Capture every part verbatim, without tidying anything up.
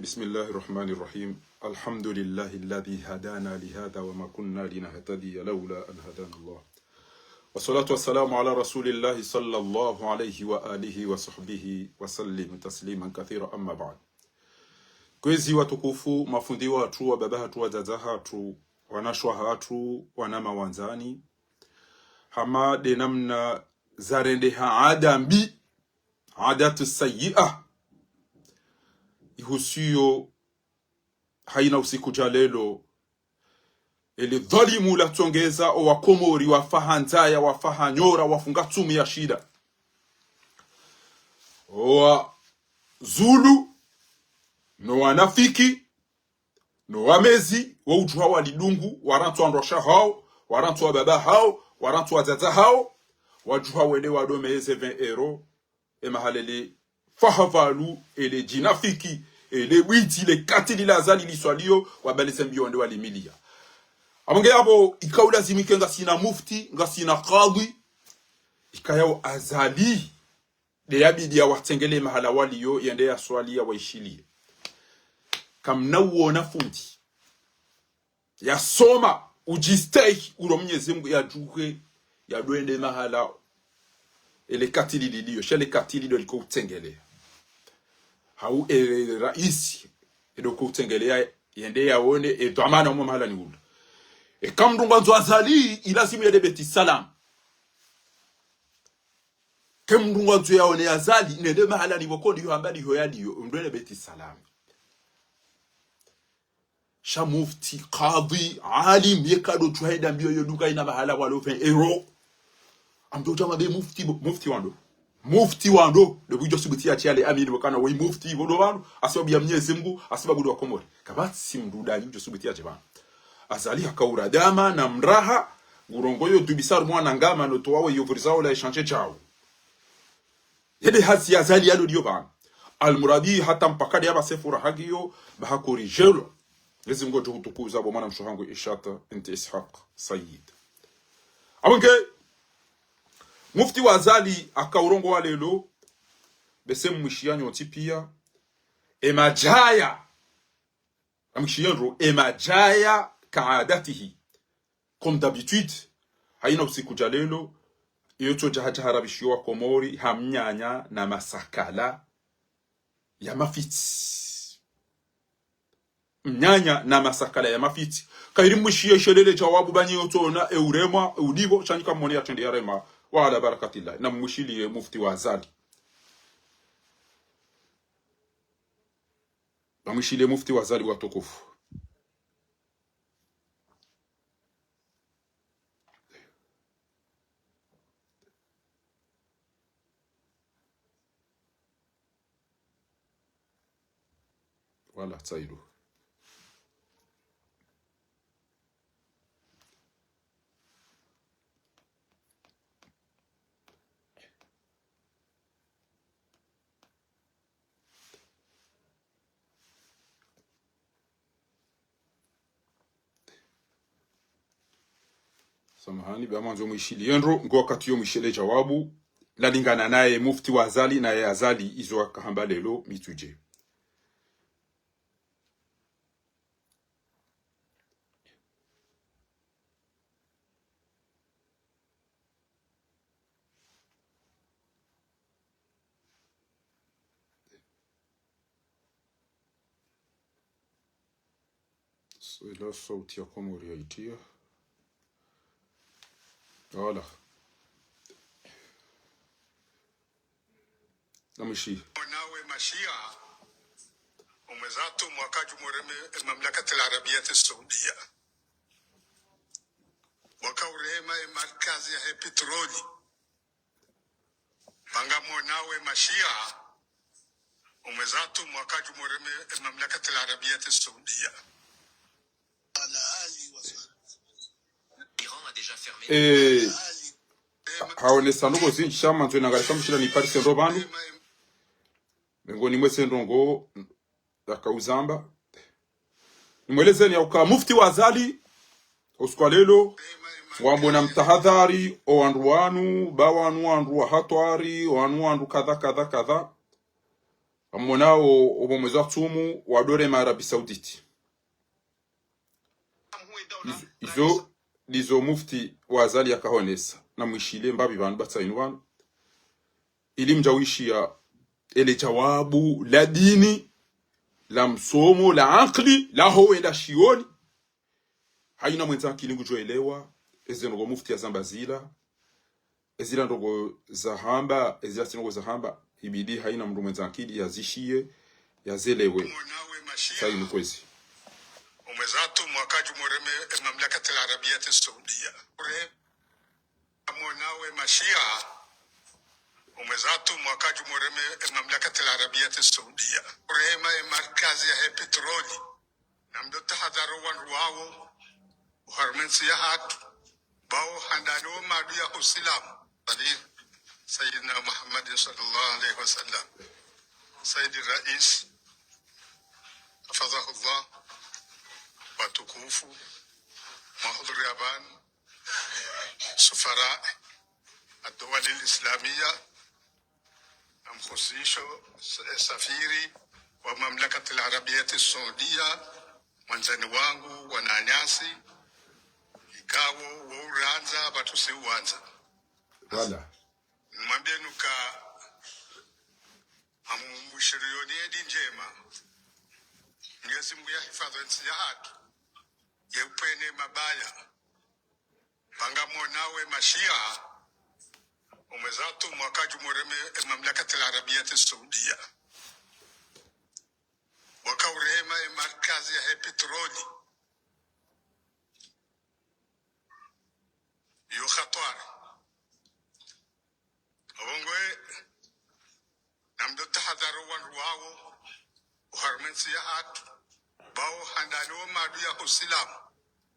بسم الله الرحمن الرحيم. الحمد لله الذي هدانا لهذا وما كنا لنهتدي لولا أن هدانا الله. والصلاة والسلام على رسول الله صلى الله عليه وآله وصحبه وسلم تسليما كثيرا، أما بعد. Kwezi watukufu, mafundi watru, wababa hatru, wadzadze hatru, wanashe hatru, wanama wandzani. Hama de namna zarendeha ada mbi, adatu sayyi'a, ihusuyo hayina usiku dja lelo, ele dhalimu latsongeza owakomori wafa ha ndzaya, wafa ha nyora, wafunga tsumu ya shida. Owazulu, no wanafiki, no wamezi, wo udjuha walidungu, warantsu wandrwasha hawo, warantsu wababa hawo, warantsu wadzadze hawo, wadjuha wende wadome eze vingt euros, emahala ele fahavalu, ele djinafiki, ele bwidzi, le katili la Azali liswaliyo, wabalize mbiyo wende walimiliya. Abo nge abo, ikao lazimu ike ngasina mufti, ngasina kadhi, ikayao Azali, de yabidi yawatsengele mahala waliyo, yende yaswali yawaishiliye. Kamna uona fundi yasoma, udjistehi, uro Mnyezi Mungu yadjuhe, yadwende mahala ele katili liliyo, sha le katili ndo liko utsengeleya. Hau ele raisi, edo ko utsengeleya, yende yaone, e dhwamana omo mahala ni ula. Eka mndru ngwandzo Azali, ilazimu yende Beti Salam. Ke mndru ngwandzo yaone Azali, nende mahala ni pvoko ndiyo hamba ndiho yaliyo, mndru yende Beti Salam. Sha mufti, kadhi, alim, yeka ndo udjuha hwenda mbiyo yo dunga ina mahala walo vingt euros. Ambe udja mwambe mufti bo, mufti wando. Mufti wando. Ndo pvo udjo subuti yatsi yale amini wakana we mufti bo ndo wando. Hasibabu ya Mnyezi Mungu, hasibabu ndo wakomori. Kapvatsi mndru dali udjo subuti yatsi pvanu. Azali haka uradama na mraha, ngurongoyo dubisa harumwa na ngama no towa we yo vuriza ola échange djao. Yende hazi ya Azali yalo liyo pvanu. Almuradi hata mpaka de yaba sefura hagiyo, ba hakorijelo. Mnyezi Mungu ngudjo hutukuza bo mwanamshe hangu Ishata binti Ishaq Said. Abo nge, mufti wa Azali haka urongowa lelo, bese mwishiya nyontsi piya, emadjaya, amwishiye ndro, emadjaya ka adatihi. Comme d'habitude, hayina usiku dja lelo, iyo tsodja hadja harabishiyo wakomori, ha mnyanya na masakala ya mafitsi. Mnyanya na masakala ya mafitsi. Kayiri mwishiye ishelele djawabu banyi yotsona, e uremwa, e udivo, sha nyi kamwone yatrende yarema. Wa ala barakatillah. Na mwishiliye mufti wa Azali. Bamwishiliye mufti wa Azali watukufu. Voilà, tsaidu. Samahani, ba mwandzo mwishiliye ndro, ngo wakati yo mwishiliye djawabu, lalingana naye mufti wa Azali, naye Azali, izo wakahamba lelo, mitsudje. Ila sauti ya Komori ya itia. Voilà. Namwishi. Nawe mashia, umwezatu mwaka djumureme mamlakati la Arabiyati Saudiya. Mwaka urema e markazi ya he petroli. Panga mwonawe mashia, umwezatu mwaka djumureme mamlakati la Arabiyati Saudiya. Eh, ha-, haonesa ndrongo zindji, sha mandzo nangalika mshila niparise ndro pvanu. Mengoni mweze ndrongo yakauzamba. Nimwelezeni ya uka mufti wa Azali, usiku wa lelo, wambo na mtahadhari, o wandru wanu, ba wanu wandru wa hatwari, o wanu wandru kadha, kadha, kadha. Ngamwonao opvo mwezi wa tsumu wadorema Arabie Saoudite. Izo, izo ndizo mufti wa Azali yakahonesa. Namwishiliye mbapvi pvanu, pvatsayinu pvanu. Ili mdja wishiya ele djawabu la dini, la msomo, la ankili, la ho wenda shioni. Hayina mwendza ankili ngudjo elewa eze ndrongoo mufti yazamba zila, ezila ndrongoo zahamba, ezila tsi ndrongoo zahamba, ibidi hayina mndru mwendza ankili yazishiye, yazelewe. Mwana we Mashiha. Sayinu kwezi. Omwezi wa tsumu wakadju mureme e Mamlakat al Arabiyat Saudiya. Ure-, mwana we Mashiha. Omwezi wa tsumu wakadju mureme e Mamlakat al Arabiyat Saudiya. Urema e markazi yahe petroli. Namdo tahadhari wandru wawo, oharumwa entsi yahatru, bawo handani wo maadui ya Usilamu. Sayyidina Muhammadin sallallahu alayhi wa sallam. Sayyidi Rais, hafadhahullah, watukufu, mahudhuri ya pvanu, sufara, ad-duwal al-Islamiyya, na mhusisho sa-, safiri wa Mamlakat al Arabiyat Saudiya, mwandzani wangu, wananyasi, ikawo wo urandza, pvatsu si uwandza. Voilà. Nimwambiye nuka ngamumbushiriyoni edi ndjema. Mwenyezi Mungu yahifadhwi entsi yahatru, yeupvwene mabaya. Pvanga mwana we Mashiha, omwezi wa tsumu wakadju mureme e Mamlakat al Arabiyat Saudiya. Wakaurema e markazi yahe petroli. Yo hatwari. Apvo ngwe, namdo tahadhari wandru wawo, oharumwa entsi yahatru, bawo handani wo maadui ya Usilamu,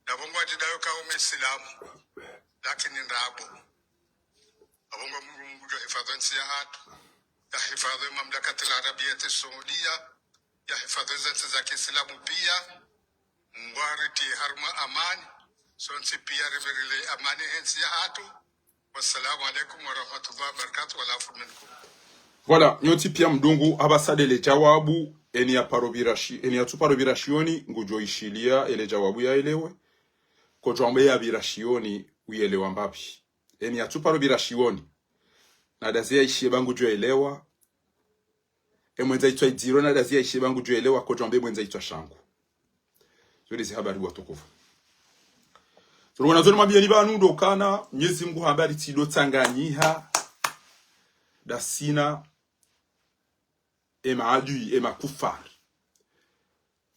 na pvo ngwadjidayo kawo Maislamu, lakini ndrabo. Apvo ngwe Mungu ngudjo hifadhwi entsi yahatru, yahifadhwi Mamlakat al Arabiyat Saudiya, yahifadhwi ze ntsi za Kiislamu piya, Mungu aritiye harumwa amani, sontsi piya rivirile amani he ntsi yahatru. Wassalamu alaikum warahmatullahi wabarakatuh, wal afu minkum. Voilà, nyontsi piya mdungu, hapvasa ndele djawabu, eni yaparo pvira shi-, eni yatsuparo pvira shioni, ngudjo ishiliya ele djawabu yaelewe, kodjo amba yapvira shioni, uyelewa mbapvi. Eni yatsuparo pvira shioni, nadaze yaishiye ba ngudjo elewa, e mwendza itswa idziro nadaze yaishiye ba ngudjo elewa, kodjo amba e mwendza itswa shangu. Zo ndezi habari watukufu. Zo ndo kwana zo nimwambiyeni pvanu ndo ukana, Mwenyezi Mungu hamba ritsidotsanganyiha ndasi na e maadui, e makufari.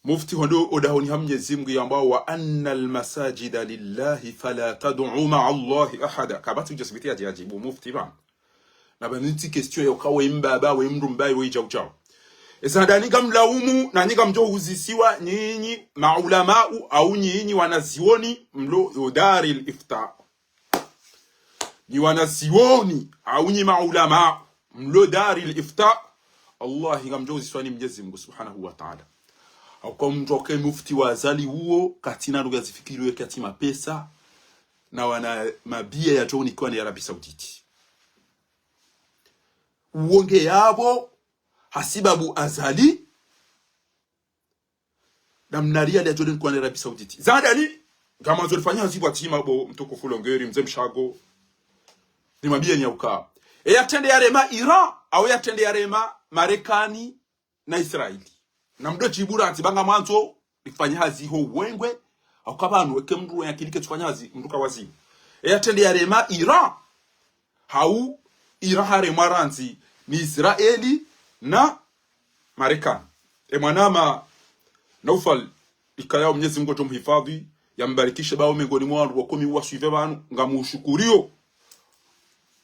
Mufti hondro odahoni ha Mwenyezi Mungu yamba, وأن المساجد لله فلا تدعوا مع الله أحدا. Kapvatsi udja sibiti yadji yadjibu mufti pvanu. Na pvanu ntsi question ya uka we mbaba, we mndru mbaye, we idjau djau. Esa ndani ngamlaumu, na nyi ngamdjo huzisiwa, nyinyi maulamau, au nyinyi wanazioni, mlo yo Daril Ifta. Nyi wanazioni, au nyi maulamau, mlo Daril Ifta, wallahi ngamdjo huzisiwa ni Mwenyezi Mungu Subhanahu wa Ta'ala. Hauka mndru yake mufti wa Azali uwo, katsina lugha zifikiriwe katsi mapesa, na wana mabiya yadjo unikiwa ni Arabie Saoudite. Uwo nge yapvo, hasibabu Azali, na mna riyali yadjo unikiwa ni Arabie Saoudite. Za handani, ngamwandzo rifanye hazi pvwadzima bo mtukufu Longeri, mze Mshago. Nimwambiyeni ya uka, e yatrende yarema Iran, au yatrende yarema Marekani na Israeli. Namdo djibu randzi ba ngamwandzo rifanye hazi ho wengwe, hauka pvanu eke mndru wenye akili ketsufanya hazi, mndru kawazimu. E yatrende yarema Iran, hau Iran haremwa randzi ni Israeli na Marekani. E mwanama Naufal, ikayao Mwenyezi Mungu ngudjo mhifadhwi, yambarikishe bawo mengoni mwa wandru wa kumi wa suive pvanu, ngamushukuriyo.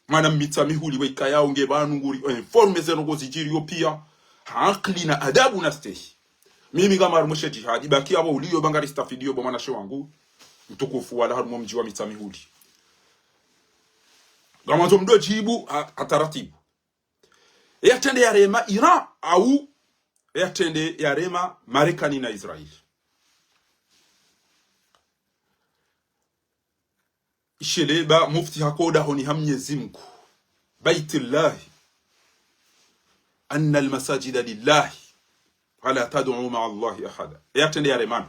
Mwana Mitsamihuli we ikayao nge pvanu nguri informe ze ndrongoo zidjiriyo piya, ha ankili na adabu na stehi. Mimi ngam harumwa she djihadi, baki yapvo uliyo ba ngaristafidiyo bo mwanashe wangu mtukufu wala harumwa mdji wa Mitsamihuli. Ngamwandzo mdo djibu ha, ha taratibu. E yatrende yarema Iran, au e yatrende yarema Marekani na Israeli. Isheleba mufti hako odahoni ha Mwenyezi Mungu. Baitullahi. أن المساجد لله فلا تدعوا مع الله أحدا. Eyatrende yaremana.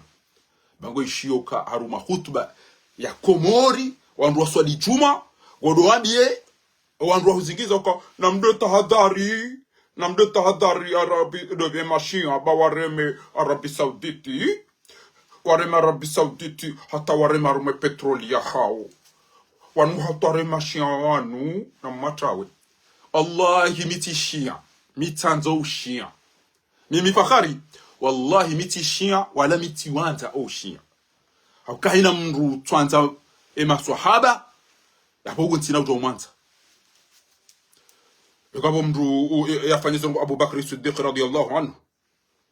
Ba ngo ishiyo ka harumwa hutuba ya Komori, wandru waswali djumwa, ngodo wambiye, wandru wahuzingiza uka, namde tahadhari, namde tahadhari Arabi, ndo pve mashia, ba wareme Arabi Sauditi, wareme Arabi Sauditi, hata wareme harumwa petroli yahao. Wanu hata wareme mashia wanu, na matawe. Wallahi mi tsi shia, mi tsandzo ushia. Mimi Fakhari, wallahi mi tsi shia, wala mi tsi wandza o shia. Hauka hayina mndru tswandza e maswahaba, yapvo uwo ntsina udjo mwandza. Eka pvo mndru, u-, e-, yafanya zo ngo Abu Bakr Siddiq radiyallahu anhu.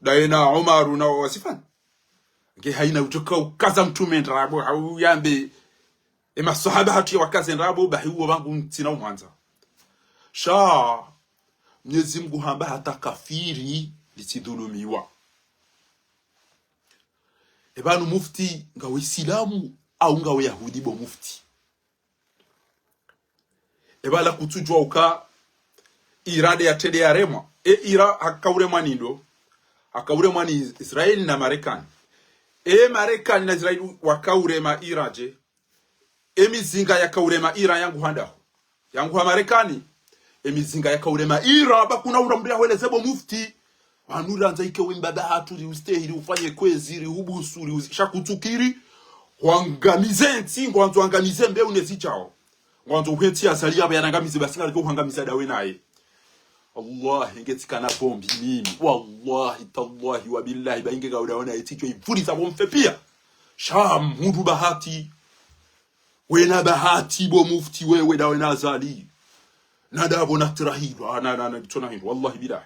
Daye na Umaru na wasifanya. Nge hayina udjo ka ukaza mtrume ndrabo, hau yambe, e maswahaba hatru ya wakaze ndrabo, bahi uwo pvangu ntsina umwandza. Sha, Mnyezi Mngu hamba hata kafiri litsidhulumiwa. E pvanu mufti ngawe Isilamu au ngawe Yahudi bo mufti. E pvala kutsudjuwa uka Iran nde yatrende yaremwa. E Iran hakauremwa ni ndo? Hakauremwa ni Israeli na Marekani. E Marekani na Israeli wakaurema Iran dje? E mizinga yakaurema Iran yanguha ndaho? Yanguha Marekani. E mizinga yakaurema Iran, ba kuna ura mndru yahweleze bo mufti. Wanu randza ike we mbaba hatru riustehiri ufanye kwezi riubusu riuzi-, sha kutsukiri. Hwangamize ntsi, ngwandzo wangamize mbeu ne zidjao. Ngwandzo uhe ntsi ya Azali ya ba yarangamize basi ngarike uhangamiza dawe naye. Wallahi nge tsikana bombi mimi. Wallahi, tallahi, wa billahi, ba inge ngaudaona etsi djo ipvuriza bo mfe pia. Sha mhundru bahati. Wena bahati bo mufti wewe dawe na Azali. Na dabo na trahidwa, na, na, na, tsona hindru. Wallahi billahi.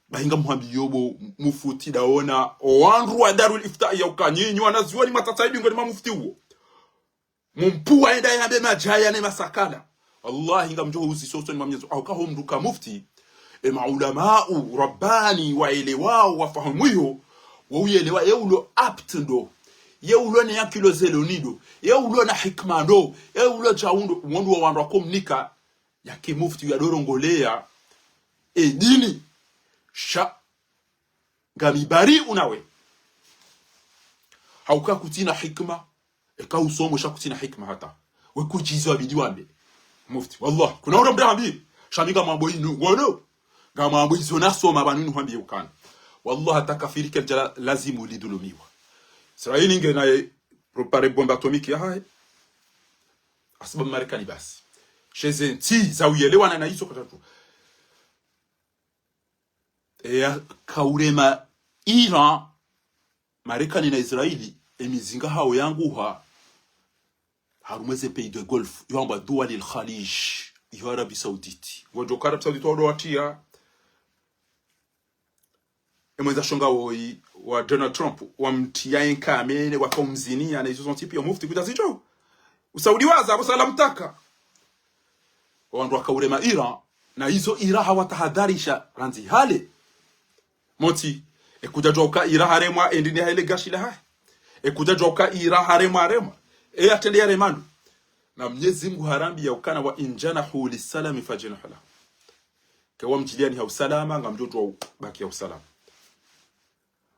Bahi ngamhwambiyo bo mufti daona, o wandru wa Darul Ifta ya uka nyinyi wanazioni matsatsa ibi ngoni ma mufti uwo. Mumpuwa enda yambe madjaya ne masakala. Wallahi ngamdjo huzi soso ni mamnyezo. Au kaho mndru ka mufti. E maulamau, rabbani, waelewao, wafahamuyo. Wa uyelewa, ye ulo apte ndo. Ye ulo ne yankilo zelo ni ndo. Ye ulo na hikma ndo. Ye ulo djau ndo. Wondru wa wandru wa komnika. Yake mufti ya dorongoleya. E dini. Sha. Ngami bari unawe. Hauka kutsina hikma. Eka usomo sha kutsina hikma hata. We kudjizo abidi wambe. Mufti. Wallah. Kuna ura mdra hambi. Sha mi ngamwambo inu. Ngono. Ngamwambo izo nasoma pvanu inu hambi ukana. Wallah hata kafiri keledja lazimu lidhulumiwa. Israeli nge naye prepare bombe atomique yahahe. Hasibabu Marekani basi. She ze ntsi za uyelewana na izo katatu. Eya kaurema Iran, Marekani na Israeli, emizinga hawo yanguha, harumwa ze pays de Golfe, yo hambwa Duwalil Khalij, yo Arabie Saoudite. Ngodjo ka Arabie Saoudite wado watriya, emwendza shonga woyi, wa Donald Trump, wamtriya enkamene, wakaumziniya, na izo zontsi piya mufti kudja zidjo. Usaudi waza, abo salamu taka. Wandru wakaurema Iran, na izo Iran hawatahadharisha randzi hale. Motsi, ekudja djuwa uka Iran haremwa, endini hale gashi lahahe. Ekudja djuwa uka Iran haremwa, haremwa. Eyatrende yarema ndo. Na Mnyezi Mngu harambiya ukana وإن جنحوا للسلم فاجنح لها. Ke wamdjiliyani ha usalama, ngamdjo djuwa ubaki ha usalama.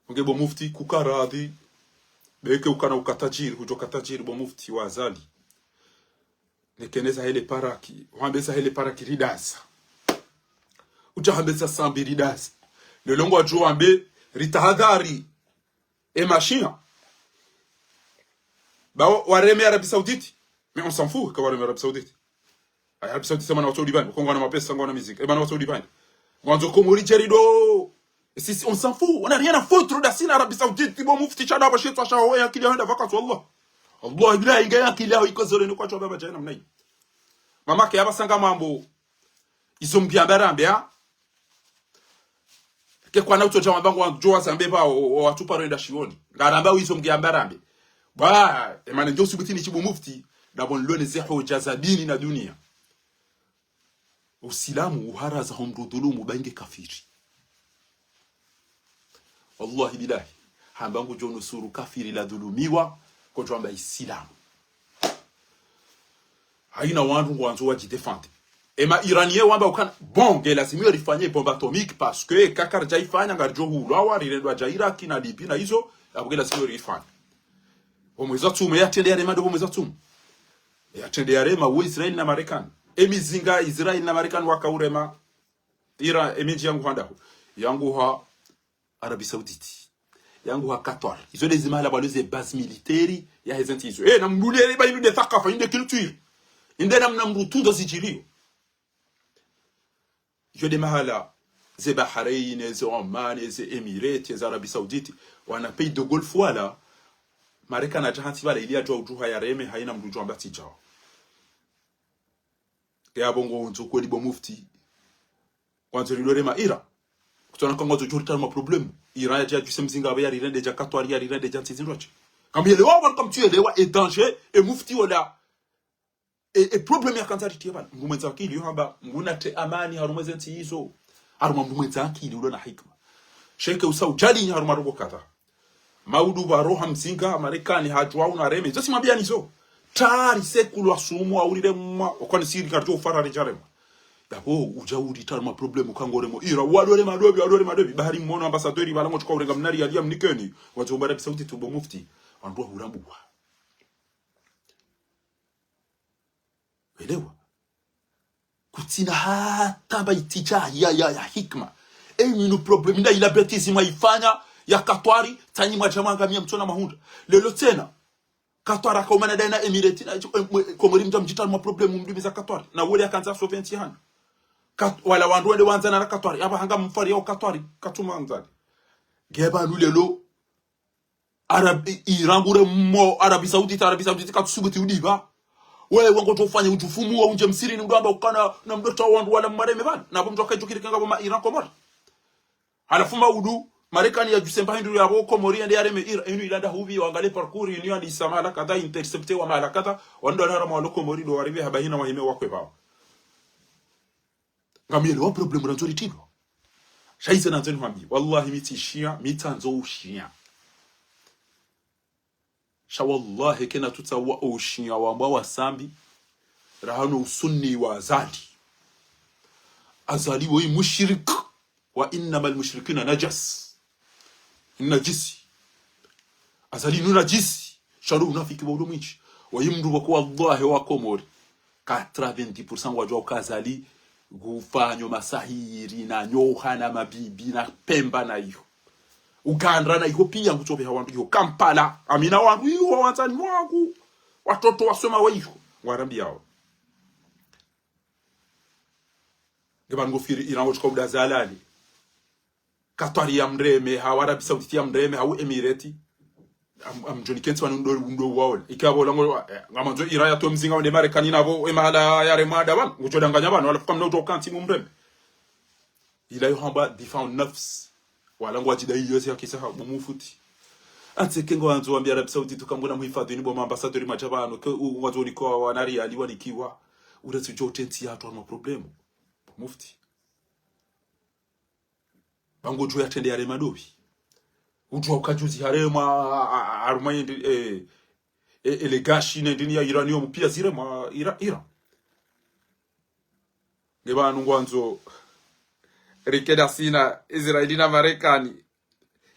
Unge bo mufti kukaradhi, beke ukana ukatajiri, hudjo katajiri bo mufti wa Azali. Nekeneza hele paraki, wambe za hele paraki ridaza. Udja hambe za Sambi ridaza. Lelo ngwadjo wambe ritahadhari, e mashia. Ba wa-, wareme Arabie Saoudite. Mais on s'en fout, ka wareme Arabie Saoudite. Arabie Saoudite, mana wa Saudi bani, Kongo wana mapesa, Kongo wana mizinga. E mana wa Saudi bani. Ngwandzo Komori djeri ndo. Si, si, on s'en fout, on n'a rien à foutre da sina Arabie Saoudite, bo mufti shada ba shetwa shaho, ya akili yaho enda vacances, wallah. Allah, billahi, inga ya akili yaho iko zole ni kwa chwa baba djana mnayi. Mama ke yaba sanga mambo. Izo Mngu yamba rambe, ha? Ke kwana utsodja wamba ngwadjo wazambe ba o, o, wandru paro enda shioni. Ngaramba izo Mngu yamba rambe. Ba, emana ndjo usibutini shibo mufti, dabo nilone ze hodja za dini na dunia. Usilamu uharaza ho mndru dhulumu ba inge kafiri. Wallahi billahi, hamba ngudjo nusuru kafiri la dhulumiwa, kodjo amba Isilamu. Hayina wandru ngwandzo wadjidéfendre. Ema Iranien wamba ukana, bon, nge lazimu yo rifanye bombe atomique, parce que eka karidja ifanya, ngaridjo hulwawa, rirendwa dja Iraki na Libye na izo, yapvo nge lazimu yo rifanye. Omwezi wa tsumu, yatrende yarema ndo omwezi wa tsumu. Yatrende yarema, wo Israel na Marekani. Emizinga Israel na Marekani waka urema, Iran, emindji yangu ha ndahu. Yangu ha Arabie Saoudite. Yangu ha Qatar. Izo nde zimahala pvwalo ze base militaire ya heze ntsi izo. Eh, na mdru nde, ba inu nde thakafa, inu nde culture. Inde namna mdru tunda zidjiliyo. Izo nde mahala ze Bahrain, ze Oman, ze Emirates, ze Arabie Saoudite. Wana pays de Golfe wala. Marekani yadja hantsi pvala ili yadjuwa udjuha yareme, hayina mdru udjuwa amba tsi djawo. Ke yapvo ngo undzo kweli bo mufti. Wandzo ridjo rema Iran. Kutsona ka ngwandzo djo ritralwa ma problème. Iran yadja yadjuse mzinga apvo yarirende dja Qatar yarirende dja ntsi zindru dje. Kamuyelewa wala kamtsuyelewa e danger e mufti wala e, e problème yakandza ritriye pvala. Mdru mwendza akili yo hamba, ngunatre amani harumwa eze ntsi izo. Harumwa mdru mwendza akili ulo na hikima. Sheke usa udjali nyi harumwa rogo kadha. Maudu pvwa roha mzinga, Marekani hadjuwa unareme. Izo simwambiyani zo. Tari sekulwa sumu, aurire mwa, okwani siri karidjo ufara ridjarema. Yapvo, udja uritralwa ma problème, uka ngoremo Iran, wadore madopvi, wadore madopvi. Bahari mwono ambassadeur, pvala ngo tsuka urenga mnari yaliya mnikeni. Wandzo mba Arabie Saoudite tu bo mufti. Wandru wa hurambuwa. Elewa. Kutsina hata mba itija ya, ya, ya hikima. Emi inu problème nda ila bêtise mwaifanya ya Katwari, tsanyi mwadja mwangamiya mtsona mahundra. Lelo tsena, Katwari akaumana dayi na Emirate na, eh, mwe, Komori mdja mdjitralwa ma problème mdumiza Katwari. Na wole akandza sauver ntsi hanu. Kat-, wala wandru wende wandzana na Katwari. Aba hanga mfari yao Katwari, katsu mwandzani. Ngeba nu lelo, Arab-, i-, Iran nguremo Arabie Saoudite, Arabie Saoudite katsusubuti udiba. Wewe ngodjo ufanya udjufumu wa undje msirini udo amba ukana na mdru tsawo wandru wala mwareme pvanu. Na pvo mdru akaidjukiri kanga pvo ma Iran Komori. Halafu maudu, Marekani yadjuse mba hindru yapvo Komori yende yareme Iran. Inu ila nda hupvi, wangale parcours, inu yandisa mahala kadha, intercepté wa mahala kadha, wandru wala harama walo Komori ndo waribe haba hina wahime wakwe pvao. Ngamuyelewa problème randzo ritrilwa. Sha ize nandzo nihwambiye. Wallahi mi tsi shia, mi tsandzo ushia. Sha wallahi kena tsutsaha o ushia wambwa wa Sambi, rahana o usunni wa Azali. Azali woyi mushrik, wa innama al-mushrikina najas. Najisi. Azali nu najisi. Sha ndo unafiki wa ulo mwindji. Woyi mndru pvoko wallahi wa Komori. Quatre-vingt-dix pour cent wadjuwa uka Azali ngufanyo masahiri na nyoha na mabibi na pemba na iyo. Uganda na iyo piya ngutsopveha wandru iyo. Kampala. Amina wandru iyo wandzani wangu. Watoto wasoma wa iyo. Ngwarambiyao. Ngepvanu ngofikiri Iran ngotsuka uda zalali. Katwari yamreme, hau Arabie Saoudite yamreme, hau Emirate. Am-, am John Kentsi wanu ndo, ndo waola. Ika pvo lango, eh, ngamandzo Iran yatowe mzinga wende Marekani na pvo, e mahala yaremwa nda pvanu. Ngudjo danganya pvanu, wala fuka mna utoka ntsi mumreme. Ila yo hamba difa nafs. Wala ngwadjida iyo si hakisa ha, bo mufti. Antse ke ngwandzo wambiya Arabie Saoudite uka mbona muhifadhi ni bo ma ambassadeur mwadja pvanu, ke u-, ngwandzo unikwa wana riyali wanikiwa. Ule tsi djo tentsi yatru harumwa problème. Bo mufti. Ba ngodjo yatrende yarema ndopvi. Udjuwa uka juzi haremwa, a, a, a, harumwa yende, eh, eh, ele gashi ne ndini ya uranium piya ziremwa Ira-, Iran. Ngepvanu ngwandzo rike ndasi na Israeli na Marekani.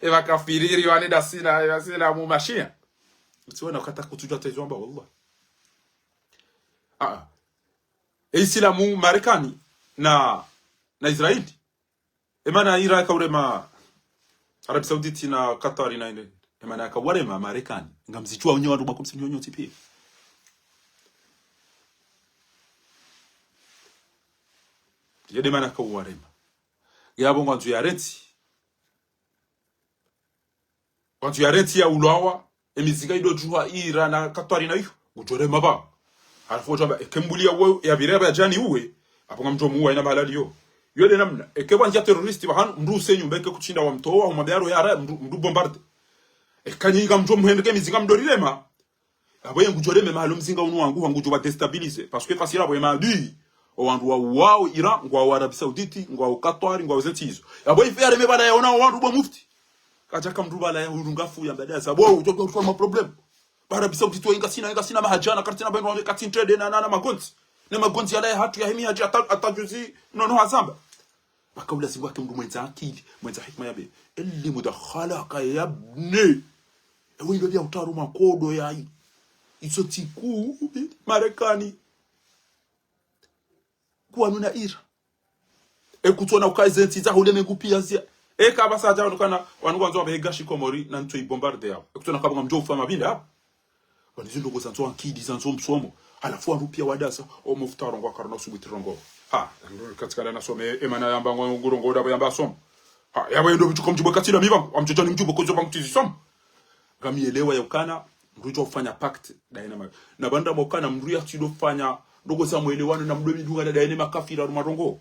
Epvakafiri riwane ndasi na, e ndasi na mu mashia. Utsiwona ukata kutsudjuwa tezwamba, wallah. Ah, ah. E Islamu Marekani na, na Israeli. Emana Iran yakaurema Arabie Saoudite na Qatar na inde. Emana yakawarema Marekani. Ngamzidjuwa unye wandru mwakomsi nyonyo tsi piya. Yende mana yakauwarema. Yapvo ngwandzo yarentsi. Ngwandzo yarentsi yaulwawa. Emizinga ido djuha Iran na Katwari na iyo. Ngudjorema pvao. Halafu wotamba, eke mbuliya uwe, yapvire yapvo yadjani uwe. Apvo ngamdjo muwa ina mahala liyo. Iyo nde namna. Eke pvwandjiya terroriste pvahanu, mndru use nyumba eke kutsinda wamtowa, umwambiya aro yara, mndru, mndru bombarde. Eka nyi ngamdjo muhende ke mizinga mdorirema. Yapvo ye ngudjoreme mahala mzinga unu wangu, wangudjo wa déstabiliser. Parce que fasira pvo ye maadui. O wandru wauwao Iran, ngwao Arabie Saoudite, ngwao Qatar, ngwao zentsi izo. Yapvo ife yareme pvala yaona o wandru bo mufti. Kadjaka mndru pvala ya hurunga fu ya mbadaya za. Bo, udjo, udjo, udjo, ma problème. Ba Arabie Saoudite wa inga sina, inga sina mahadjana, kartsina bendo wange, katsintrede na, na, na magontsi. Ne magondzi yala yahatru yahimi hadji hata, hata juzi, nono hazamba. Pvaka ulazimu wake mndru mwendza akili, mwendza hikima yabe. Elimu da khalaka ya bne. Ewe ndo pvia utraro makodo yayi. Izo tsiku, Marekani. Kuwanu na Ira. Ekutsona uka ezentsi za hule mengu pia zia. Eka pvasa hadja wanu kana, wanu kwandzo wambe egashi Komori na ntso ibombarde yao. Ekutsona kaba ngamdjo ufa mabinde yao. Wanu zindrongo zandzo ankili, zandzo msomo. Halafu wanu pia wadasa, o mufti arongoa karina usubuti rongoa. Ha, katika la nasome, emana yamba ngo ngurongoa ndapvo yamba somo. Ha, yapvo yendo mdjuko mdjubwe katila mi pvangu, amdjodja ni mdjubwe kozo pvangu tizi somo. Ngamielewa ya ukana, mndru udjo ufanya pacte, daye na ma-, na pvanda mokana, mndru yatsidjo ufanya, ndrongo za mwelewano na mndru midunga na daye ne makafiri harumwa ndrongo.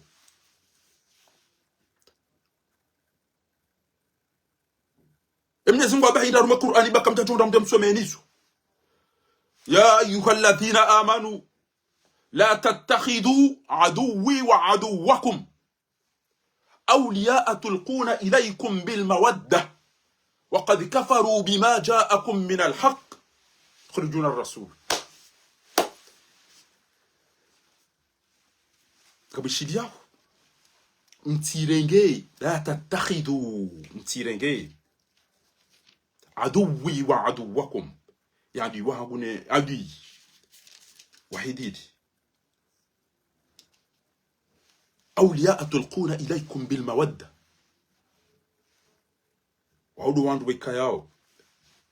E Mnyezi Mungu hamba hindri harumwa Kur'ani, pvaka mtsatsu ndra mdje msome nizo. يا أيها الذين آمنوا لا تتخذوا عدوي وعدوكم أولياء تلقون إليكم بالمودة وقد كفروا بما جاءكم من الحق يخرجون الرسول. Kabishiliyaho. Mtsirenge, لا تتخذوا, mtsirenge. عدوي وعدوكم. Ye adui wahangu ne adui wahe didi. أولياء تلقون إليكم بالمودة. Wao ndo wandru wekayao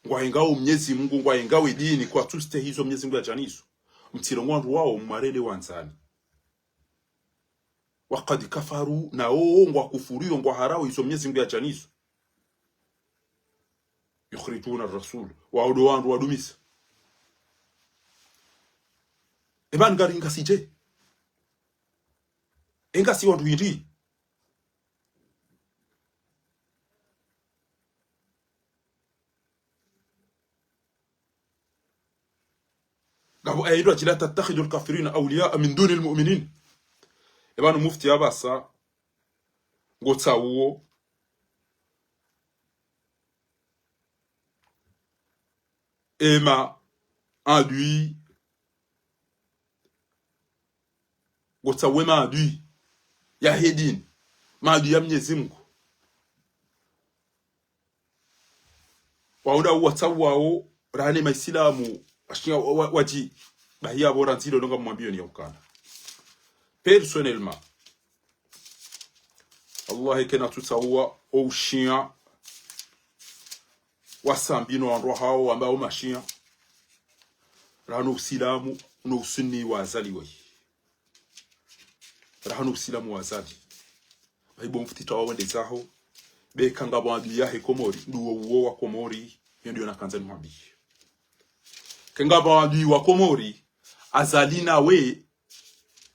ngwahengao Mnyezi Mungu, ngwahengao edini, kwatsu stehi izo Mnyezi Mungu yadja nizo. Mtsirongoa wandru wao mwarele wandzani. وقد كفروا, na wo ngwakufuriyo, ngwaharao izo Mnyezi Mungu yadja nizo. يخرجون الرسول. Wao ndo wandru wadumisa. Eba ngari ngasi dje? Engasi wandru hindri? Ngapvo aya ndo adjila: لا تتخذوا الكافرين أولياء من دون المؤمنين. Eba no mufti yapvasa, ngotsauo ema adui, ngotsauo ema adui yahe dini, maadui ya Mnyezi Mungu. Wao ndo watsauao, rahana maislamu, washiya wa, wa, wadji, bahi yapvo randzi lo ngamwambiyo ni ya ukana. Personnellement, wallahi kena tsutsaua o ushiya wa Sambi no wandru wahao wamba o mashiya. Rahana usilamu no usunni wazaliwa. Rahana usilamu wazali. Bahi bo mufti, towa wende zaho. Be eka ngapvo adui yahe Komori, ndo uwo wa Komori, yo ndiyo nakandza nimwambiye. Eka ngapvo adui wa Komori, Azali nawe,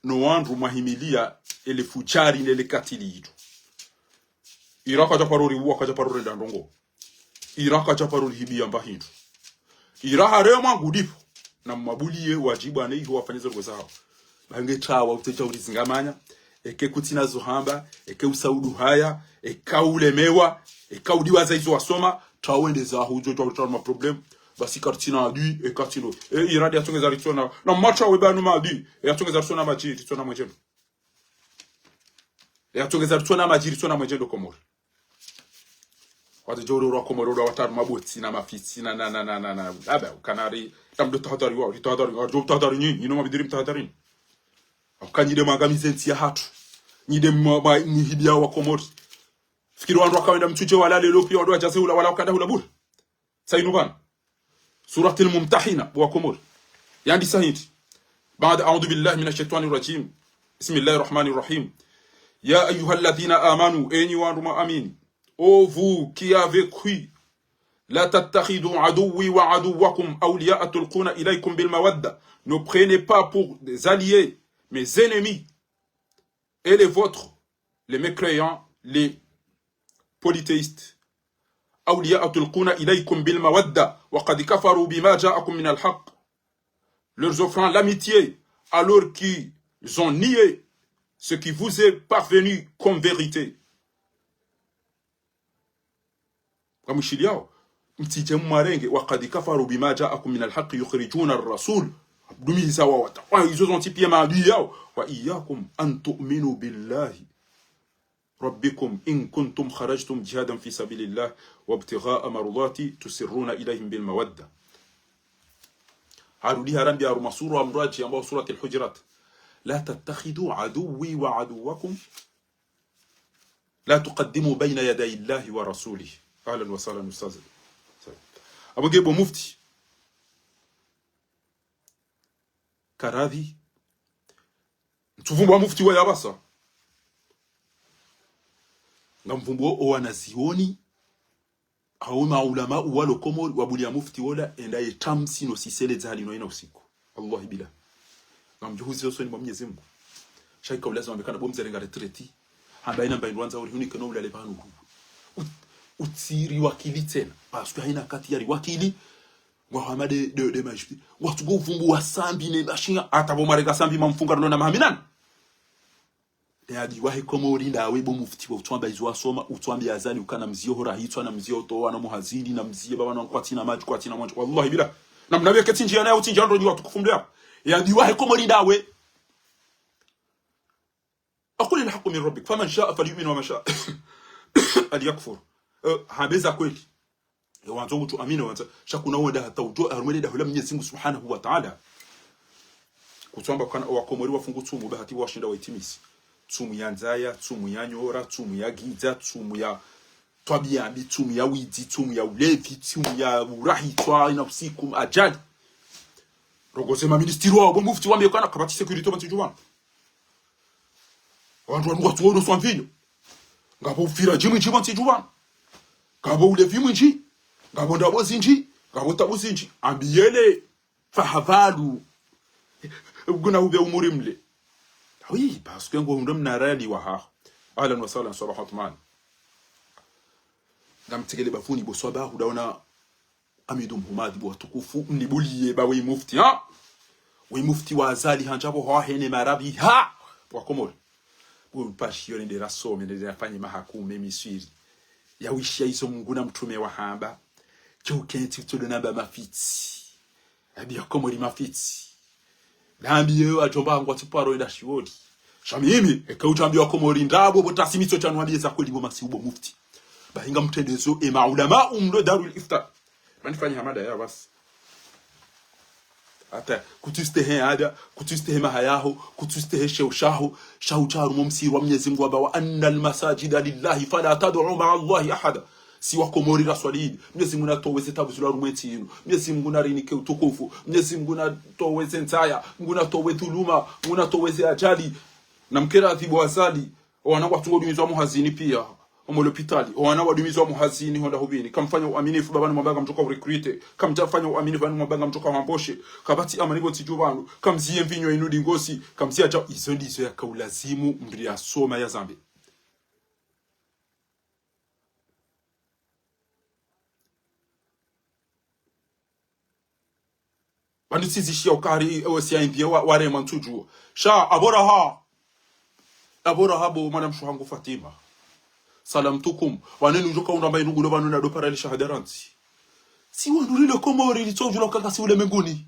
no wandru mwahimiliya ele fujari nele katili yitru. Ira kadja paro riuwa, kadja paro renda ndrongo. Ira kadja paro rihibiya mba hindru. Ira harema ngudipvo. Na mwabuliye wadjibu ane iho wafanye ze ndrongo zahawo. Ba nge tawa utsetsa urizingamanya. Eke kutsina zo hamba. Eke usaudu haya. Eka ulemewa. Eka udiwaza izo wasoma. Tawa wende zaho udjo tawa utsaha ma problème. Basi karitsina adui. Eka tsino. E iradi yatsongeza ritsona. Na matsa we pvanu maadui. E yatsongeza ritsona madji. Ritsona mwedjendo. E yatsongeza ritsona madji, ritsona mwedjendo Komori. Watu djo uro wa Komori, uro wataru mabotsi na mafitsi na, na, na. Aba, ukanari, tamdo tahadhari wa, ritahadhari wa, djo tahadhari nyi, nyi no mabidiri mtahadharini. Uka nyi nde mwangamize ntsi yahatru. Nyi nde mwa, mwa, mwihibiya wa Komori. Fikiri wandru wakawenda mtsudje walale lopi, wandru wadjaze hula, wala wakanda hula bure. Tsainu pvanu. Suratul Mumtahina, bo wa Komori. Yandisa hindri. Baada أعوذ بالله من الشيطان الرجيم. بسم الله الرحمن الرحيم. يا أيها الذين آمنوا, enyi wandru mwaamini. Ô vous qui avez cru, لا تتخذوا عدوي وعدوكم أولياء تلقون إليكم بالمودة. Ne prenez pas pour des alliés mes ennemis et les vôtres, les mécréants, les polythéistes. أولياء تلقون إليكم بالمودة وقد كفروا بما جاءكم من الحق, leur offrant l'amitié alors qu'ils ont nié ce qui vous est parvenu comme vérité. Kamwishiliyao, mtsidje mwarenge, وقد كفروا بما جاءكم من الحق يخرجون الرسول. Dumiliza wao wata. Wa izo zontsi pia maadui yao. وإياكم أن تؤمنوا بالله ربكم إن كنتم خرجتم جهادا في سبيل الله وابتغاء مرضاتي تسرون إليهم بالمودة. Harudi harambia harumwa sura amradji ambao سورة الحجرات. لا تتخذوا عدوي وعدوكم لا تقدموا بين يدي الله ورسوله. أهلا وسهلا أستاذ. Abo nge bo mufti. Karadhi. Ntsuvumbuwa mufti wa yapvasa. Ngamvumbuwo owanazioni. Hawu maulama uwalo Komori wabuliya mufti wola enda ye tamsi no sisele dza hali no ina usiku. Wallahi billah. Ngamdjuhuzi osoni mwa Mnyezi Mungu. Sha ika ulazimu wambe kana bo mze renga retraite. Hamba ina mba indru wandza uri hunike no ulale pvanu. Ut-, utsiri wakili tsena. Parce que haina kati yari wakili. Ngwa hama de, de, de majipti. Ngwa tsugo uvumbuwa Sambi ne mashinga. Ata bo mwareka Sambi mamfunga rilo na mahaminana. Yadi wahe Komori ndawe bo mufti wa utwamba izo wasoma, utwamba Azali ukana mziyo hora hitswa na mziyo towa na muhazini na mziyo baba na kwatsina madji kwatsina mwandji. Wallahi billah. Na mnawe ketsi ndjiya na ya utsi ndjiya ndro nyi watukufu mdo ya. Yadi wahe Komori ndawe. وقل الحق من ربكم فمن شاء فليؤمن ومن شاء فليكفر. Eh, hamba eza kweli. E wandzo mutru amini wandzo. Sha kuna wenda hata udjo, harumwa le daho la Mnyezi Mungu Subhanahu wa Ta'ala. Kutsamba kana owakomori wafungu tsumu, bahati washinda waitimizi. Tsumu ya ndzaya, tsumu ya nyora, tsumu ya gidza, tsumu ya twabiya mbi, tsumu ya widzi, tsumu ya ulevi, tsumu ya urahi, tswa ina usiku, ajali. Rogoze maministri wao, bo mufti wambe kana kapvatsi sécurité pvantsi dju pvanu. Wandru wanu watsuono swa mvinyo. Ngapvo ufira djimwi djimwa ntsi dju pvanu. Ngapvo ulevi mwindji. Ngapvo ndrabo zindji. Ngapvo tabu zindji. Ambiyele fahavalu. Nguna ube umuri mle. Oui, parce que ngo ndo mnarali wa haho. Ahlan wa sahlan, swabahu atmani. Ngamtsikele bafuni bo swabahu daona Hamidu Mhumadi bo watukufu, mnibuliye ba we mufti, ha? We mufti wa Azali handza bo hwahene marabi, ha? Bo wakomori. Bo mpashi yo nende rasome, nende rafanye mahakume miswiri. Ya wishiya izo Mungu na mtrume wahamba. Tsi ukentsi utsolo namba mafitsi. Abi ya Komori mafitsi. Nambiye yo adjomba hangu atsiparo enda shiwoli. Sha mimi, eka udjambiya wakomori ndrabo, bo tasi mitso tsanu wambiye za kweli bo masihu bo mufti. Bahi ngamtrendezo e maulama umlo Darul Ifta. Manifanye hamada ya basi. Hata, kutsustehi ada, kutsustehi maha yaho, kutsustehi sheo shaho, shaho tsarumwa msiri wa Mnyezi Mungu wamba وأن المساجد لله فلا تدعوا مع الله أحدا. Si wakomori raswalini. Mnyezi Mungu natoweze tabu zilo harumwa entsi yinu. Mnyezi Mungu narinike utukufu. Mnyezi Mungu natoweze ndzaya. Mungu natowe dhuluma. Mungu natoweze ajali. Na mkera adhibu Azali. Owana watsungo dumizwa muhazini piya. Omo lopitali. Owana wadumizwa muhazini honda hubini. Kamfanya uaminifu baba ni mwambanga mtsoka urecruter. Kamdjafanya uaminifu baba ni mwambanga mtsoka wamboshe. Kapvatsi amani pvo ntsi dju pvanu. Kamziye mvinyo inu dingosi. Kamziye adja. Izo ndizo yaka ulazimu mndru yasoma yazambe. Pvanu tsizishiya ukari, ewe siya indiye wa, warema ntsudjuwa. Sha, aboraha. Aboraha bo mwana mshe hangu Fatima. Salam tukum. Wanenu ndjoka undamba inu gulo pvanu na dopara li shahada rantsi. Si wandru rile Komori litsodjula ukaka si ulemenguni.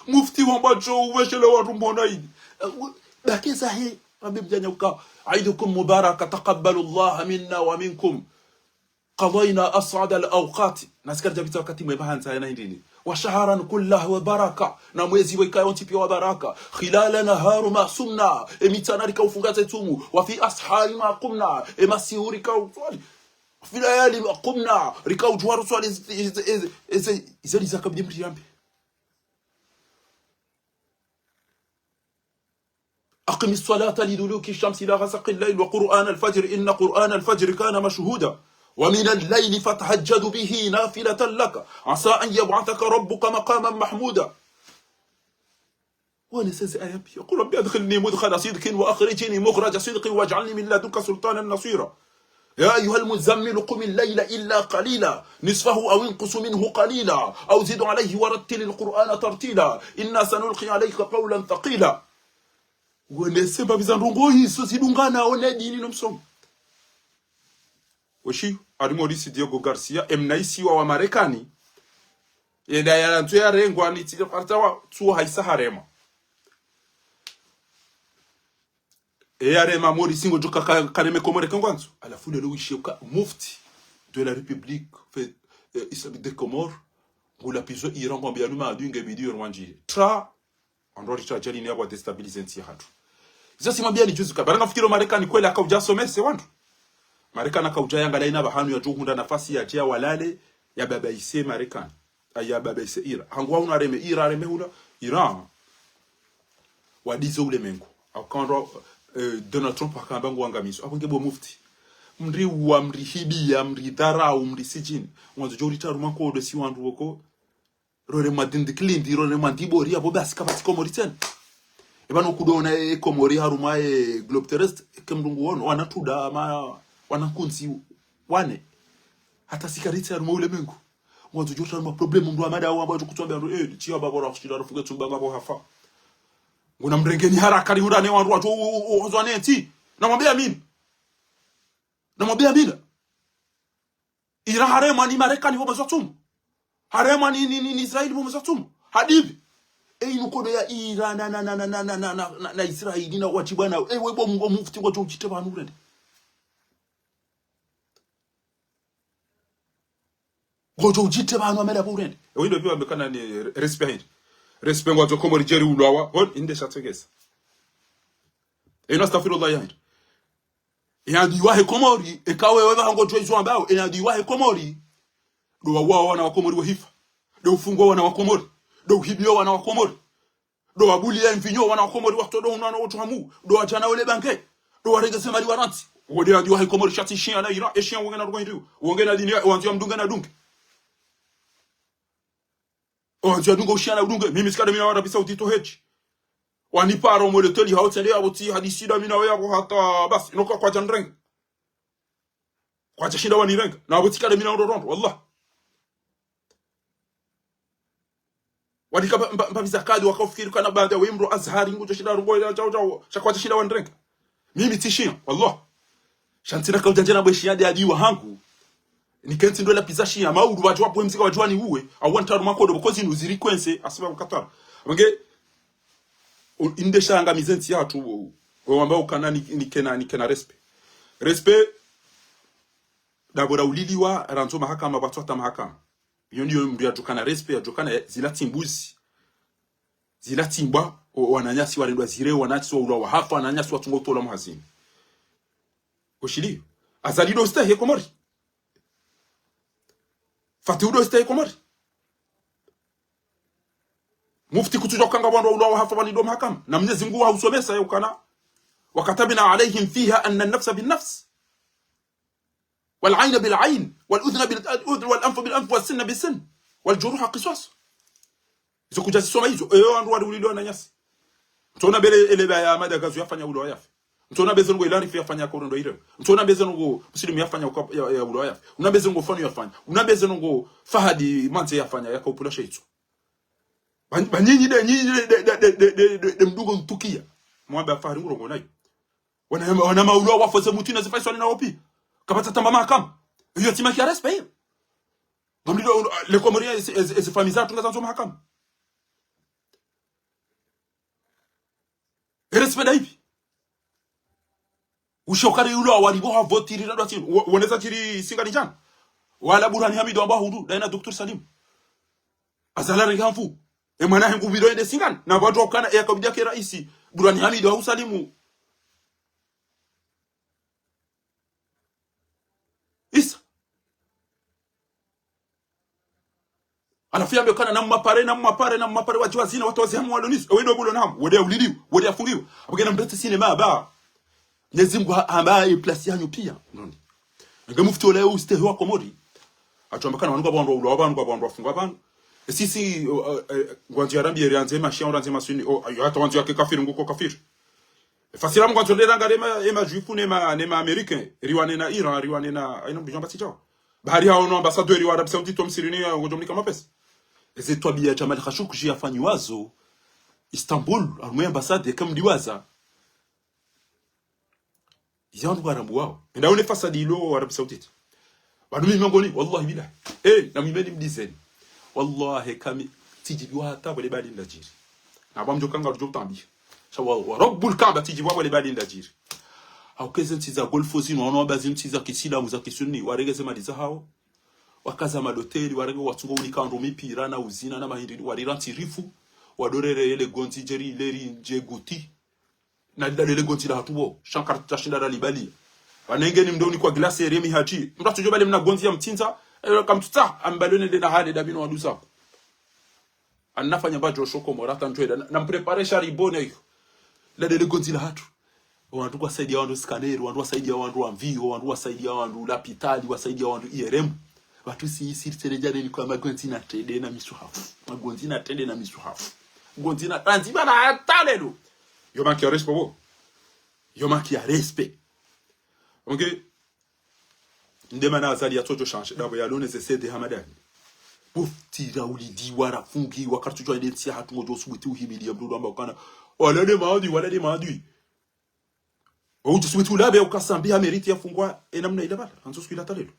Mufti wamba djo uweshele wandru mbona ini. Eh, u-, bakeza he, ambe mdjanya uka. عيدكم مبارك، تقبل الله منا ومنكم. قضينا أسعد الأوقات. Nasi karidjapvira wakati mwema handza ya na indrini. وشهرا كله بركة. Na mwezi weka yontsi piya wa baraka. خلال نهار ما صمنا. E mitsana rika ufunga ze tsumu. وفي أسحار ما قمنا. E masihu rika uswali. وفي ليال ما قمنا. Rika udjuwa ruswali eze, eze, eze, eze, eze, izo ndizo kabidi mri yambe. أقم الصلاة لدلوك الشمس إلى غسق الليل وقرآن الفجر إن قرآن الفجر كان مشهودا ومن الليل فتهجد به نافلة لك عسى أن يبعثك ربك مقاما محمودا. Wana seze aya piya. قل رب أدخلني مدخل صدق وأخرجني مخرج صدق واجعل لي من لدنك سلطانا نصيرا. يا أيها المزمل قم الليل إلا قليلا نصفه أو انقص منه قليلا أو زد عليه ورتل القرآن ترتيلا إنا سنلقي عليك قولا ثقيلا. Wonese mbapvi za ndrongo izo zidungana one dini no msomo. Weshi, harumwa lisi Diego Garcia, emna isiwa wa Marekani. Yenda yala ntsu yarengwa ni tsi parta wa tsu haisa harema. E yarema Maurice ngodjo ka, ka, kareme Komori ke ngwandzo. Halafu leo wishiya uka mufti de la République fait, euh, islamique des Comores. Ngula pizo Iran ngwambiya numa adunge bidi yo rwandjile. Tra, andro rita djali ni ya kwa déstabiliser ntsi yahatru. Izo tsi mwambiya ni juzi ka. Baranga fikiri Marekani kweli akaudja somese wandru. Marekani akaudja yangaliya ina pvahanu yadjo hundra nafasi yadje yawalale, yababaise Marekani. Aya babaise Iran. Hangu wa hunu areme Iran, areme hula Iran. Wadize ulemengu. Akandro, eh, Donald Trump hakamba nguangamizo. Apvo nge bo mufti. Mri wa, mri hibiya, mri dharau, mri sijini. Ngwandzo djo rita ruma kodo si wandru woko. Rore mwa dindi kilindi, rore mwa ndibori, apvo basi kapvatsi Komori tsena. Eba no kudona e Komori harumwa e globe terrestre, ke mdungu wono, wana tuda ama, wana kunzi wane. Hata sikaritsi harumwa ulemengu. Ngwandzo djo rita ruma problème mndru amada wamba djo kutswambiya mndru, eh, tiya baba ra kushida rufunge tsumba ngapvo hafa. Nguna mrengeni haraka ni hura ne wandru wadjo, o, o, o, o, zwane ti. Namwambiya amina. Namwambiya amina. Iran haremwa ni Marekani pvo mwezi wa tsumu. Haremwa ni, ni, ni, ni Israeli pvo mwezi wa tsumu. Hadipvi. E inu kodo ya Iran na, na, na, na Israeli na wadjibwana. E we bo mngo mufti ngodjo udjite pvanu urende. Ngodjo udjite pvanu amela pvo urende. E windo piwa mekana ni respect hindri. Respect ngwandzo Komori djeri ulwawa. Hon, inde shatsekesa. E no astaghfirullah ya hindri. Ena adui wahe Komori, eka wewe pvaha ngodjo izo ambao, ena adui wahe Komori. Ndo wauwa wana wa Komori wahifa. Ndo ufungwa wana wa Komori. Ndo uhibiwa wana wa Komori. Ndo wabuliya mvinyo wana wa Komori wakutso ndo hunwa no wotru hamu. Ndo wadjana wole bange. Ndo warenge ze mali warantsi. Wo nde adui wahe Komori sha tsi shiya na Iran, e shiya wonge na rugo hindri. Wonge na dini ya, wandzo ya mdunge na dunge. Wandzo ya dunge ushiya na udunge. Mimi tsikade mi na Arabie Saoudite hedji. Wanipara omwele teli hao tsende yapvo tsi hadisi nda mi na we yapvo hata basi. Ino ka kwadja nrenge. Kwadja shinda wanirenga. Na apvo tsikade mi na ndo rondo, wallah. Wadika mba, mba, mba viza kadi wakaufikiri kana baanda we mndru Azhari ngudjo shinda rungo ya djau djau. Sha kwadja shinda wanirenga. Mimi tsi shiya, wallah. Sha ntsina kaudja ndjena bwe shiya nde adui wahangu. Nikentsi ndo lapviza shiya, maulu wadjo wabwe mzika wadjo waniuwe, au wantaru makodo, pvo kozi nuziri kwense, asiba mkatara. Wange, u, inde sha angamize ntsi yahatru, wo, wo wamba ukana ni, nikena, nikena respect. Respect, dabora uliliwa, randzo mahakama, pvatsu hata mahakama. Iyo ndiyo mndru yadjokana respect, yadjokana zila tsimbuzi. Zila tsimbwa, o, wananyasi warendwa zire, wananyasi waulwa wahafa, wananyasi watsungwa utola muhazini. Koshili, Azali ndo stahi ye Komori. Fatihu ndo stahi ye Komori. Mufti kutsudja ukanga wandru waulwa wahafa walindo mahakama. Na Mnyezi Mngu wahusomesa ya ukana. وكتبنا عليهم فيها أن النفس بالنفس. والعين بالعين، والأذن بالأذن، والأنف بالأنف، والسن بالسن، والجروح قصاص. Izo kudja zisoma izo, eyo wandru wali ulilo wananyasi. Ntsona bele eleba ya Ahmada Gazo yafanya ulo yafe. Ntsona beze nongo Ilarifu yafanya korondo ire. Ntsona beze nongo Muslimu yafanya uka, ya, ya ulo yafe. Una beze nongo Fanu yafanya. Una beze nongo Fahadi Mantse yafanya yakaupula sheitso. Ba, ba nyinyi nde, nyinyi nde, nde, nde mdungo ntukia. Mwambe Fahadi ngurongo nayo. Wana, wana maulwa wafa ze mutu na zifaiswa ni na wopi. Kapvatsa tamba mahakama. Iyo tsi maki ya respect iyo. Ngamlindo, les Comoriens, ezi, ezi, ezi famille zatru ngazandzo mahakama. E respect nda ipvi. Ushe ukari ulo awali bo ha voti ri radwa tinu. Wo, woneza tiri Singani djana. Wala Burhani Hamidu amba hudu, daina Docteur Salim. Azala renga mfu. E mwana hengu biro ende Singani. Na wandru wakana e yakabidi yake raisi. Burhani Hamidu hau Salimu. Isa. Halafu yambe ukana namwapare, namwapare, namwapare, wadji wazina, watru wazi hamu walonizo. Ewe ndo bulo namu, wode ya uliliwa, wode ya fungiwa. Apvo kena mbetse sinema aba. Mnyezi Mngu ha, hamba ye place yanyu pia. Noni. Nge mufti ola ye ustehi wa Komori. Atsuamba kana wanu ngapvo wandru waulwa wapvanu, ngapvo wandru wafungwa pvanu. E sisi, o, o, e, ngwandzo ya rambi yeri andze mashia, o, randze masuni, o, ayo, hata wandzo yake kafiri, nguko kafiri. Fasira mkwandzo lera ngare ma, e ma juifu ne ma, ne ma américain, riwane na Iran, riwane na, aina mbijo amba tsi djao. Bahari hao no ambassadeur wa Arabie Saoudite wa Msirini ya ngodjo mnika mapesa. Eze twabiya Jamal Khashoggi yafanyiwazo Istanbul, harumwa ambassade, eka mdiwaza. Iza wandru Waarabu wao. Enda une fasadi ilo Arabie Saoudite. Wanu mimi ngoni, wallahi billahi. Eh, na mimi ni mdizeni. Wallahi, kami, tsidjibiwa hata pvwele bali ndadjiri. Na pvwa mdjo kanga rudjo utambi. Sha wa, wa Rabbul Kaaba, tsidjibiwa pvwele bali ndadjiri. Hauka eze ntsi za Golfo zinu, wanu wamba zi ntsi za kisilamu, za kisunni, warenge ze mali zahao. Wakaza maloteli, warenge watsungo unika wandru mipira na uzina na mahindri, warira ntsi rifu, wadorere yele gondzi djeri, leri ndje guti. Na lidalele gondzi lahatru pvo, sha nkartsu tashinda ralibali. Wanengeni mndru unikwa glasi ere mihaji. Mndru atsudjo bali mna gondzi ya mtsindza, eh, kamtsutsa, ambalo nende na hale dabino wadusaku. Anafanya mba djo shoko morata ndjweda, na, na mprepare shari bone iyo. Lidalele gondzi lahatru. Wandru wasaidia wandru scanner, wandru wasaidia wandru wa mvio, wandru wasaidia wandru lapitali, wasaidia wandru I R M. Watru si isiri tseredjane ni kwa magondzi na trende na misuhafu. Magondzi na trende na misuhafu. Gondzi na tanzi bana hata lelo. Yo manque ya respect pvo. Yo manque ya respect. Ok. Nde mana Azali yatsodjo change. Dapvo yalone ze C D Hamadani. Puf, tira ulidi wara fungi, wakartsu djwa ende ntsi yahatru ngodjo subuti uhimili ya mndru amba ukana. Wala nde maadui, wala nde maadui. Udjo subuti ulabe ukasambi ha mérite yafungwa, ena mna ila bala. Andzo siku ila hata lelo.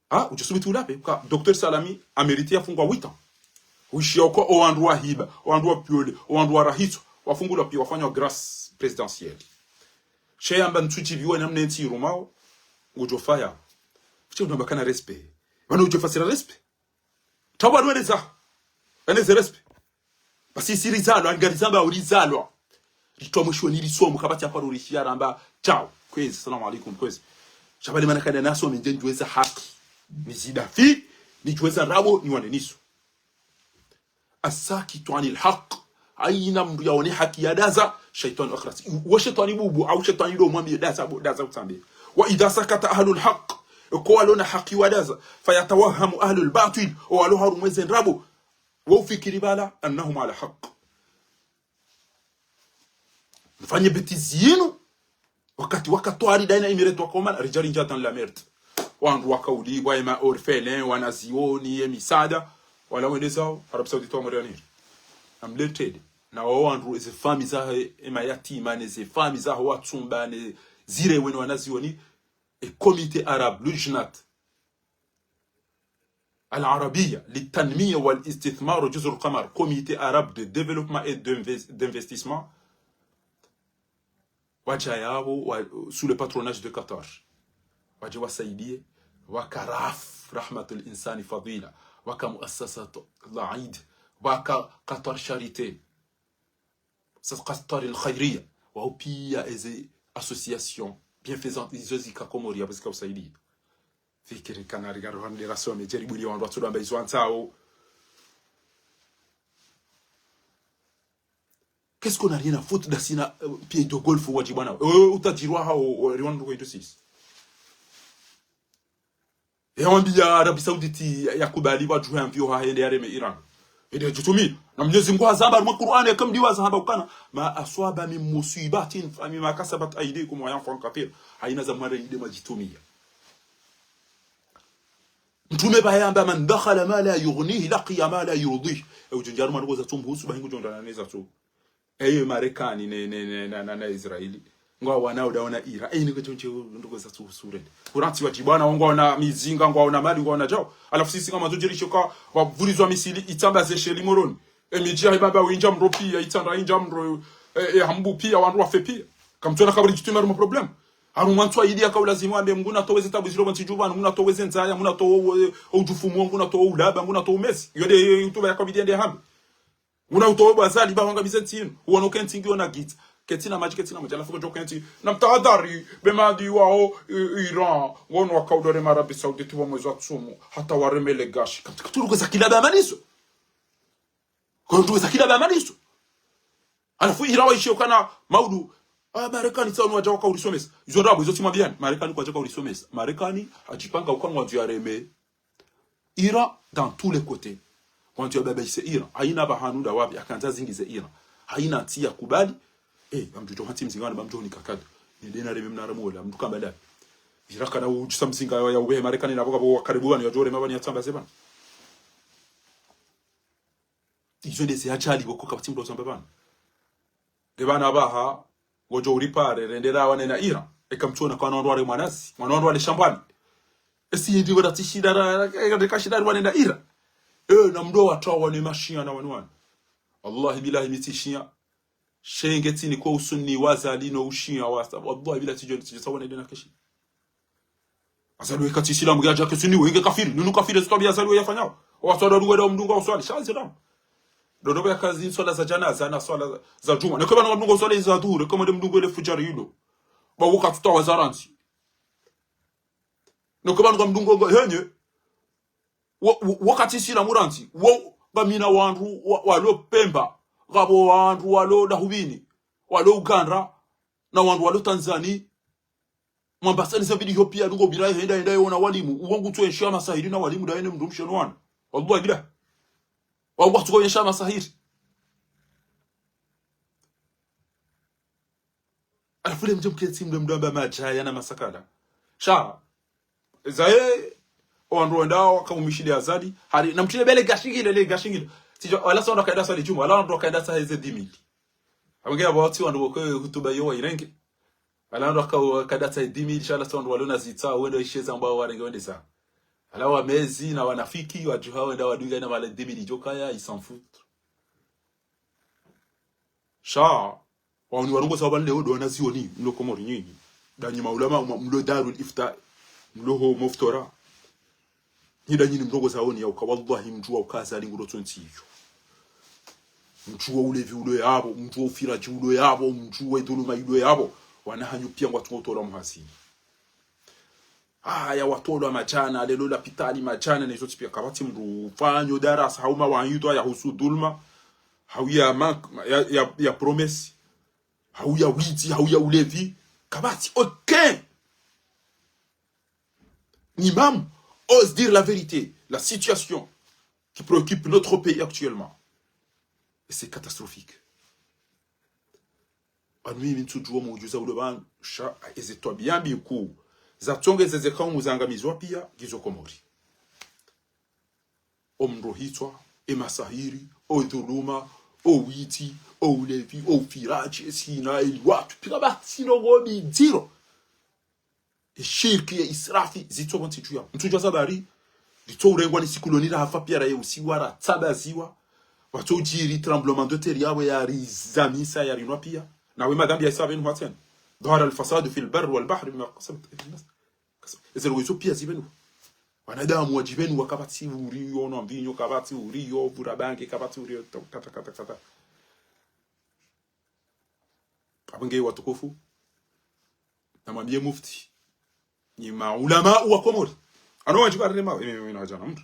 Ha, udjo subuti ulabe, ka Docteur Salami, ha mérite yafungwa huit ans. Uishia uka owandru wahiba, owandru wapiole, owandru warahitswa, wafungulwa pia wafanywa grâce présidentielle. She yamba ntsudjibiwa namna entsi irumao, ngudjo faya. Fiche undamba kana respect. Wana udjo fasira respect. Tawa nweleza. Eneze respect. Basi isi rizalwa, ngarizamba urizalwa. Ritwa mwisho ni risomo, kapvatsi ya kwaru rishiya ramba, ciao. Kwezi, salamu alaikum, kwezi. Sha pvale mana kana nasome ndje ndjweza haki. Nizidafi, nidjweza ndrabo, niwane niso. As-sakitu anil haqq. Haina mndru yaone haki yadaza, shaitwani akhras. Wa shaitwani bubu, au shaitwani ndo mwambiye daza, bo, daza utsambe. Wa idha sakata ahlul haqq. Eko walona haki wadaza. Fayatawahhamu ahlul batil. O walo harumwa eze ndrabo. Waufikiri pvala, annahum ala haqq. Mfanye bêtise yinu. Wakati waka twari daina Émirats waka Oman, ridja rindja dans la merde. Wandru waka ulipvwa, ema orphelins, wanazioni, emisaada. Wala wende zao, Arabie Saoudite wamwambiya nini? Namletede. Na wao wandru, eze famille zahe, emayatima, neze famille zaho watsumba, ne zire wene wanazioni. E comité arabe, lujnat al-Arabia litanmiya wal istithmar Juzur Qamar, Comité arabe de développement et d'inves-, d'investissement, wadja yapvo, wa, sous le patronage de Qatar. Wadje wasaidiye, waka RAF, Rahmatul Insani Fadila, waka Muassasat Al-Aid, waka Qatar Charité. Sasa Qatar al-Khairiya, wao pia eze association bienfaisante, izo zika Komori, yapvo zika usaidiya. Fikiri kana rigaro hande rasome, djeri buli wandru watsodo amba izo wantsao. Qu'est-ce qu'on a rien à foutre dasina, euh, pays du Golfe wadjibu nao? Euh, utadjiri wahao, euh, riwandru kwa into sisi. Yawambiya Arabie Saoudite ya, yakubali wadjuhe amviyo ha hende yareme Iran. Ende djitumi. Na Mwenyezi Mungu hazamba harumwa Qur'an, yaka mdiwaza hamba ukana, ما أصاب من مصيبة فبما كسبت أيديكم ويعفو عن كثير. Haina za mware inde mwadjitumiya. Mtrume pvahe hamba, من دخل ما لا يعنيه لقي ما لا يرضيه. E udjondja harumwa ndrongoo zatsu mhusu, bahi ngudjondana ne zatsu. Eye Marekani ne, ne, ne, na, na, na Israeli. Ngwawanao dawo na Iran. Eye niko chonche ndrongoo zatsu husu rende. Kuranti wadjibu nao ngwaona mizinga, ngwaona mali, ngwaona djao. Halafu sisi ngamwandzo djeri shoka wapvurizwa misili, itsamba ze sheli Moroni. Emidji ya hibamba windja mro pia, itsandra indja mro, e, e, hambu pia, wandru wafe pia. Kamtsona kaburi djitumi harumwa problème. Harumwa ntsu aidi yaka ulazimu ambe Mngu natowe ze tabu zilo pvantsi dju pvanu, Mngu natowe ze ndzaya, Mngu natowe, e, udjufumu, Mngu natowe ulaba, Mngu natowe umezi. Iyo nde, e, hutuba yakabidi yende hambe. Una utowe bwazali ba wangamize ntsi inu. Uwono kentsi ngiyo na gita. Kentsi na madji, kentsi na madji. Halafu kodjo kentsi. Namtahadhari, be maadui waho, i, Iran. Wono wakaudore ma Arabie Saoudite pvo mwezi wa tsumu. Hata wareme le gashi. Kamtsi katuru kweza kila ba maniso. Kono tuweza kila ba maniso. Halafu Iran waishiyo kana maudu. Ah, Marekani tsa wanu wadja wakaurisomesa. Izo ndrabo, izo tsimwambiyani. Marekani kwadja kaurisomesa. Marekani hadjipanga uka ngwandzo yareme Iran dans tous les côtés. Ngwandzo yababaise Iran. Haina pvahanu nda wapvi, hakandza zingize Iran. Haina ntsi yakubali. Eh, bamdjo hantsi mzinga wani, bamdjo hunika kado. Nende nareme mnara mola, mndru kamba labi. Iran kana udjusa mzinga ya, ya ubehe Marekani na pvoka pvo wakaribu wani, yadjo rema pvani yatsamba ze pvani. Izo nde ze ajali pvoko kapvatsi mndru wa zamba pvanu. Nge pvanu apvaha, ngodjo uripare, rendera wane na Iran. Eka mtsona kwa wandru wale mwanazi, mwana wandru wale shambwani. Esi yindi wala tsi shida ra, ra, ra, ra, ka shida ra wanenda ira. Eh, na mdo watowa wane mashiya na wanu wanu. Wallahi billahi mi tsi shiya. Shenge tsini kwa usuni wa Azali no ushiya wa sa. Wallahi billahi tsidjo, tsidjo sa wanende na keshi. Azali we katsi Isilamu, ya djake suni we nge kafiri. Nunu kafiri, zitwabiya Azali we yafanyao. Waswali wa duwe da mdunga uswali. Sha Isilamu. Dodo ya kazi swala za janaza na swala za, za djumwa. Neke bana mdunga uswali za dhuhuri, kama de mdunga ile fujari yudo. Ba wuka tuta wa zaransi. Neke bana mdunga ngo henye. Wo, wo, wakati Isilamu rantsi. Wo, ngamina wandru wa, walo Pemba. Ngapvo wandru walo Dahubini. Walo Uganda. Na wandru walo Tanzania. Mwambasani za video piya, nungo bila henda, henda yona walimu. Uwo ngutso enshi ya masahiri na walimu, da yene mdru mshe no wana. Wallahi bila. Wawo ngutso enshi ya masahiri. Alafu le mdje mketsi mdru mdru amba madjaya na masakala. Sha. Zaye, wandru wenda wakaumishile Azali. Hari, na mtile bele gashingile, le gashingile. Tsidjo, wala sa wandru wakaenda swali djumwa, wala wandru wakaenda sa heze dix mille. Amge ya bawati wandru wake hutuba yo wa irenge. Ala ndo aka, aka data dix mille, sha la sa wandru walo na zitsa, wende isheza mba warenge wende sa. Ala wa mezi na wanafiki, wadjuha wenda wadunga na wale dix mille djo kaya, ils s'en foutent. Sha, wawuni warongoza wapvanu leo ndo wana zioni, mlo Komori nyinyi. Danyi maulama, mwa-, mlo Darul Ifta, mlo ho Muftora. Nyi danyi ni mrongoza woni ya uka, wallahi mdjuwa uka Azali nguro tsontsi iyo. Mdjuwa ulevi ulo yapvo, mdjuwa ufiraji ulo yapvo, mdjuwa idhuluma ilo yapvo. Wana hanyu piya ngwatsungo utolwa muhazini. Aya watolwa madjana, lelo lapitali madjana, na izo tsi piya kapvatsi mdru ufanyo darasa, hau mawaidha ya husu dhuluma, hau ya mank-, ya, ya, ya promesse, hau ya wizi, hau ya ulevi, kapvatsi, aucun imam ose dire la vérité, la situation qui préoccupe notre pays actuellement. Et c'est catastrophique. Anu mimi ntsudjuwa mudjuza ulo pvanu, sha, eze twabiya mbi nkuu. Zatsonge zeze kaumu zangamizwa piya, ngizo Komori. O mdru hitswa, e masahiri, o dhuluma, o wizi, o ulevi, o ufiraji, e zina, e liwatwi, piya kapvatsi ndrongo mbi ndziro. E shirki, e israfi, zitso pvo ntsi dju ya. Mtsudjuwa sabari, litso urengwa ni siku loni rahafa piya raye usiwa, ratsabaziwa. Watso udjiri tremblement de terre yawe yarizamisa, yarinwa piya. Nawe madhambi ya isa pvenu hatsena. ظهر الفساد في البر والبحر بما كسبت أيدي الناس. Eze ndrongo izo piya zipvenu. Wanadamu wadjipvenu wa kapvatsi uriyo, no mvinyo kapvatsi uriyo, vura bange kapvatsi uriyo, ta-, kata, kata, kata. Apvo nge watukufu. Namwambiye mufti. Nyi maulama wa Komori. Ano wadjibu arema, eme, eme, na wadjana mdru.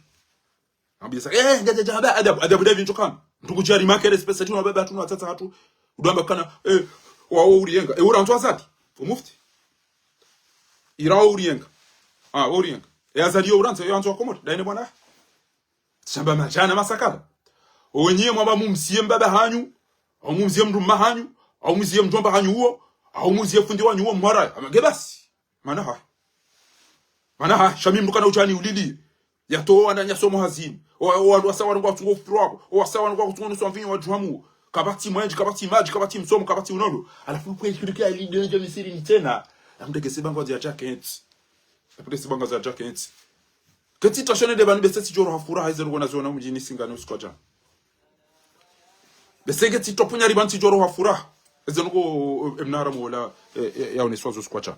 Namwambiye sa, eh, nja, nja, nja, adabu, adabu, adabu, njo kana. Mdru kudjari makere, spesa, tuna baba, tuna tata, hatu. Udamba kana, eh, wawo uriyenga. Eh, ura ntsu Azali. O mufti. Ira wawo uriyenga. Ah, wawo uriyenga. Eh, Azali yo ura ntsu, yo ntsu wa Komori. Daine bwana. Shamba madjana masakala. Owenye mwamba mumziye mbaba hanyu, au mumziye mdrume hanyu, au mumziye mdjomba hanyu uwo, au mumziye fundi wanyu uwo mwaraye. Ama nge basi. Mana ha. Mana ha, sha mi mdru kana udjani ulili. Yatowa wana nyasomo hazini. O, o, wandru wasa wanu ngwatsungo ufuturu wapvo. O, wasa wanu ngwatsungo nusu mvinyo wadjuhamu. Kapvatsi mwenji, kapvatsi madji, kapvatsi msomo, kapvatsi unono. Alafu kwe shirika ya lidonja misiri ntsena. Amdeke sibangwa ya jacket. Amdeke sibangwa ya jacket. Ketsi tashone de pvanu bese tsidjo roha furaha, eze ndrongo naziona mdjini Singani usiku wa djana. Bese ketsi topunya riba ntsidjo roha furaha. Eze ndrongo, eh, mnara mola, eh, eh, yaoneswa zo usiku wa djana.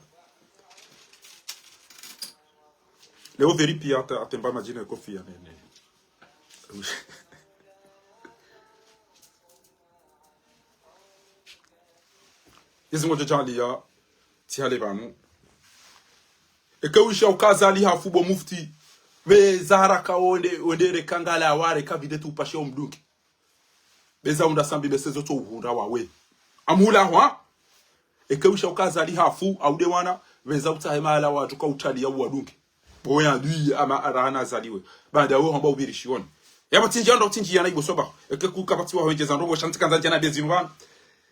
Leo vérifier ata, atemba madjina ya kofi ya nene. Ezi ngodjo djaliya, tsi hale pvanu. Eke wisha uka Azali hafu bo mufti, pveza haraka wende, wende reka ngala ware ka vidéo upashe umdunge. Pveza unda sambi bese zo tso uhundra wawe. Amula hwa? Eke wisha uka Azali hafu, au de wana, pveza utsahe mahala wadjo ka utaliya uwadunge. Bo ya dui ama arahana Azali we. Baada we hamba upvirishi woni. Yapvo tsi ndjia ndo tsi ndjia na ibo soba. Eke ku kapvatsi wa hwendjeza ndrongo sha ntsi kandza ndjia na de zinu pvanu.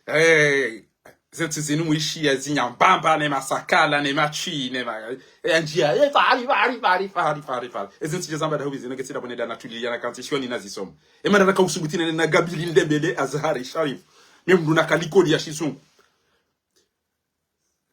Eh, ze ntsi zinu mwishiya zinyambamba ne masakala ne matswi ne ma-, eh, ndjia. Eh, fahari, fahari, fahari, fahari, fahari, fahari. Ezi ntsi dje zamba da hubi zinu ketsi da pvone da natuliya na kantsi shioni na zisoma. E mana naka usubuti ne na Gabili Ndebele Azhari Sharif. Mi mdru naka likoli ya shizungu.